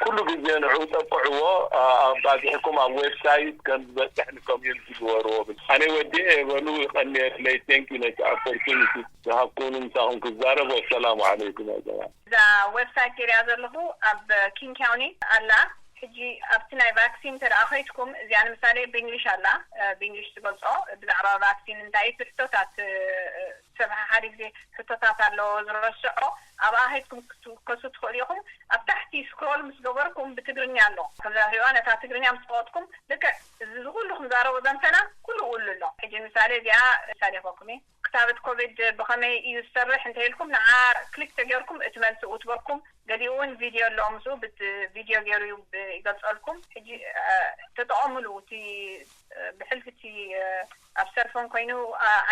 ኩሉ ግዜ ንዑ ጠቅዕዎ። ኣባዝሕኩም ኣብ ዌብሳይት ከም ዝበፅሕ ንኮሚኒቲ ግበርዎ ብል ኣነ ወዲኤ በሉ። ይቀንየለይ። ቴንኪ ነቲ ኦፖርቹኒቲ ዝሃብኩኒ ምሳኹም ክዛረብ። ወሰላሙ ዓለይኩም ያ ጀማዓ። እዛ ዌብሳይት ገይርያ ዘለኹ ኣብ ኪንግ ካውኒ ኣላ። ሕጂ ኣብቲ ናይ ቫክሲን እንተ ደኣ ከይድኩም እዚኣ ንምሳሌ ብእንግሊሽ ኣላ። ብእንግሊሽ ዝገልጾ ብዛዕባ ቫክሲን እንታይ እዩ እቲ ሕቶታት ሰብ ሓደ ግዜ ሕቶታት ኣለዎ ዝረስዖ። ኣብኣ ከይድኩም ክትውከሱ ትኽእሉ ኢኹም። ኣብ ታሕቲ ስክሮል ምስ ገበርኩም ብትግርኛ ኣሎ። ከምዛ ትሪእዋ ነታ ትግርኛ ምስ ፈቐጥኩም ልክዕ እዚ ዝኩሉ ክንዛረቦ ዘንተና ኩሉ ውሉ ኣሎ። ሕጂ ምሳሌ እዚኣ ሳሌ ኮኩሜ ክታበት ኮቪድ ብኸመይ እዩ ዝሰርሕ እንተ ኢልኩም ንዓ ክሊክ ተገርኩም እቲ መልሲ እትበኩም። ገሊኡ እውን ቪድዮ ኣሎ ምስኡ ብት ቪድዮ ገይሩ እዩ ይገልፀልኩም። ሕጂ ተጠቐሙሉ እቲ ብሕልፊ እቲ ኣብ ሰልፎን ኮይኑ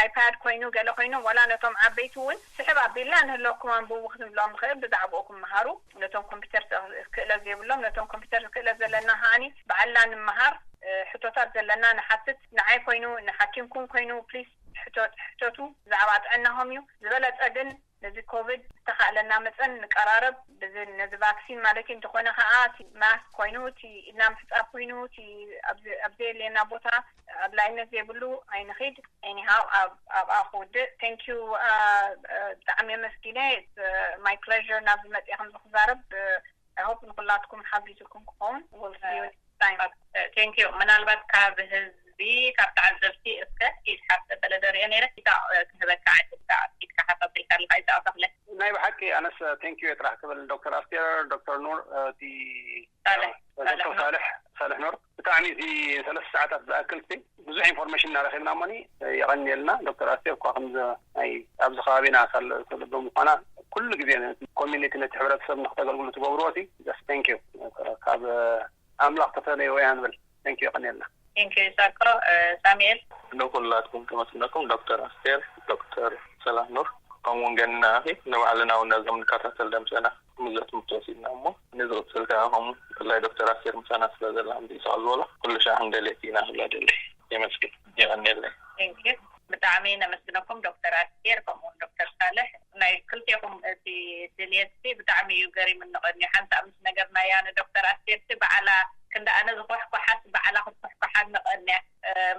ኣይፓድ ኮይኑ ገለ ኮይኑ ዋላ ነቶም ዓበይቲ እውን ስሕብ ኣቢልና ንህለኩም ኣንብቡ ክንብሎም ንኽእል። ብዛዕባኡ ክምሃሩ ነቶም ኮምፒውተር ክእለት ዘይብሎም ነቶም ኮምፒውተር ክእለት ዘለና ከዓኒ ባዕልና ንምሃር ሕቶታት ዘለና ንሓትት። ንዓይ ኮይኑ ንሓኪምኩም ኮይኑ ፕሊስ ሕተቱ። ብዛዕባ ጥዕናኹም እዩ ዝበለፀ። ግን ነዚ ኮቪድ ዝተኻእለና መፀን ንቀራረብ። ነዚ ቫክሲን ማለት እዩ እንተኾነ ከዓ እቲ ማስክ ኮይኑ እቲ ኢድና ምሕፃብ ኮይኑ እቲ ኣብ ዘየለየና ቦታ ኣድላይነት ዘይብሉ ኣይንኺድ። ኤኒሃው ኣብኣ ክውድእ። ቴንኪዩ። ብጣዕሚ ኣመስጊነ። ማይ ፕለር ናብዚ መፅአ ከምዚ ክዛረብ። ሆፕ ንኩላትኩም ሓጊዙኩም ክኸውን። We'll see you next time. Thank you። ምናልባት ካብ ህዝቢ ካብ ተዓዘብቲ እስከ ኢድ ሓፍተ ፈለደ ሪኦ ነይረ ኢሳቅ ክህበካ ዕድል ኢሳቅ ኢድካ ሓፍ ኣቢልካ ኣለካ ኢሳቅ ተኽለ። ናይ ብሓቂ መስ ቴንኪዩ ጥራሕ ክብል ዶክተር ኣስቴር፣ ዶክተር ኑር፣ እቲ ሳልሕ ዶክተር ሳልሕ ሳልሕ ኑር። ብጣዕሚ እዚ ሰለስተ ሰዓታት ዝኣክል ብዙሕ ኢንፎርሜሽን እናረኪብና እሞኒ፣ የቐንየልና። ዶክተር ኣስቴር እኳ ከምዚ ናይ ኣብዚ ከባቢና ካልእ ብምኳና ኩሉ ግዜ ኮሚኒቲ ነቲ ሕብረተሰብ ንክተገልግሉ ትገብርዎ ሲ ቴንኪዩ ካብ ኣምላኽ ተፈነይዎ ኢና ንብል። ቴንኪዩ፣ የቐንየልና። ቴንኪዩ ይሳኮ። ሳሙኤል። ንኩላትኩም ከመስግነኩም ዶክተር ኣስቴር፣ ዶክተር ሰላም ኑር፣ ከምኡውን ገና ኣኺ ንባዕልና እውን ነዞም ንከታተል ደምሰና ምዘት ምትወሲድና እሞ ንዝቕፅል ከዓ ከምኡ ብፍላይ ዶክተር ኣስቴር ምሳና ስለ ዘላ ምዚ ይስቐል ዝበሎ ኩሉ ሻዕ ክንደልየት ኢና ክብላ ደሊ። የመስግን። የቐንየለይ። ቴንኪዩ። ብጣዕሚ ነመስግነኩም ዶክተር ኣስቴር ከምኡውን ዶክተር ሳልሕ። ናይ ክልቴኹም እቲ ድልየት ሲ ብጣዕሚ እዩ ገሪምኒ። ቀንዩ ሓንሳእ ምስ ነገርናያ ንዶክተር ኣስቴር ሲ ባዕላ ክንዲ ኣነ ዝኮሕኮሓስ ባዕላ ክትኮሕኮሓኒ ቀንያ።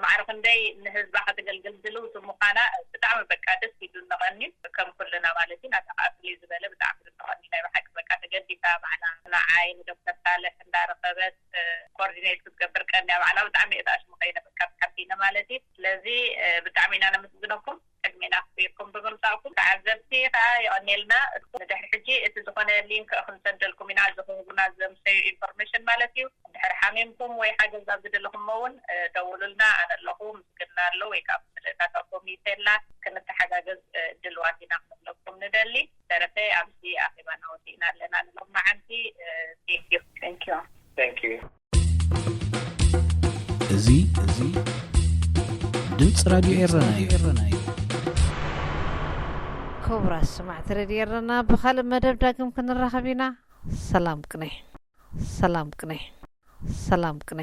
ማዕረ ክንደይ ንህዝባ ከተገልግል ድልውቲ ምዃና ብጣዕሚ በቃ ደስ ኢሉ ንቐንዩ። ከም ኩልና ማለት እዩ ናታ ከዓ ፍልይ ዝበለ ብጣዕሚ ንቐንዩ ናይ ብሓቂ በቃ ተገዲሳ ባዕላ ንዓይ ንዶክተር ሳልሕ እንዳረኸበት ኮርዲኔት ክትገብር ቀንያ ባዕላ ብጣዕሚ እየ ተኣሽሙ ከይነ በቃ ተሓቢነ ማለት እዩ። ስለዚ ብጣዕሚ ኢና ነመስግነኩም። ቅድሜና ኣኽቢርኩም ብምምጻእኩም ተዓዘብቲ ከዓ የቐንየልና። ንድሕሪ ሕጂ እቲ ዝኾነ ሊንክ ክንሰደልኩም ኢና፣ እዚ ክህቡና ዘምሰዩ ኢንፎርሜሽን ማለት እዩ። ድሕሪ ሓሚምኩም ወይ ሓገዝ ኣብ ዝደለኹሞ እውን ደውሉልና። ኣነ ኣለኹ፣ ምስግና ኣሎ ወይ ከዓ ምልእታታ ኮሚቴ ኣላ፣ ክንተሓጋገዝ ድልዋት ኢና ክንብለኩም ንደሊ። ተረፈ ኣብዚ ኣኼባና ወዲእና ኣለና ንሎም መዓንቲ። ቴንኪዩ። ቴንኪዩ። ቴንኪዩ። እዚ እዚ ድምፂ ራድዮ ኤረና እዩ። ክቡራት ሰማዕቲ ሬድዮ ኤረና፣ ብኻልእ መደብ ዳግም ክንራኸብ ኢና። ሰላም ቅነ። ሰላም ቅነ። ሰላም ቅነ።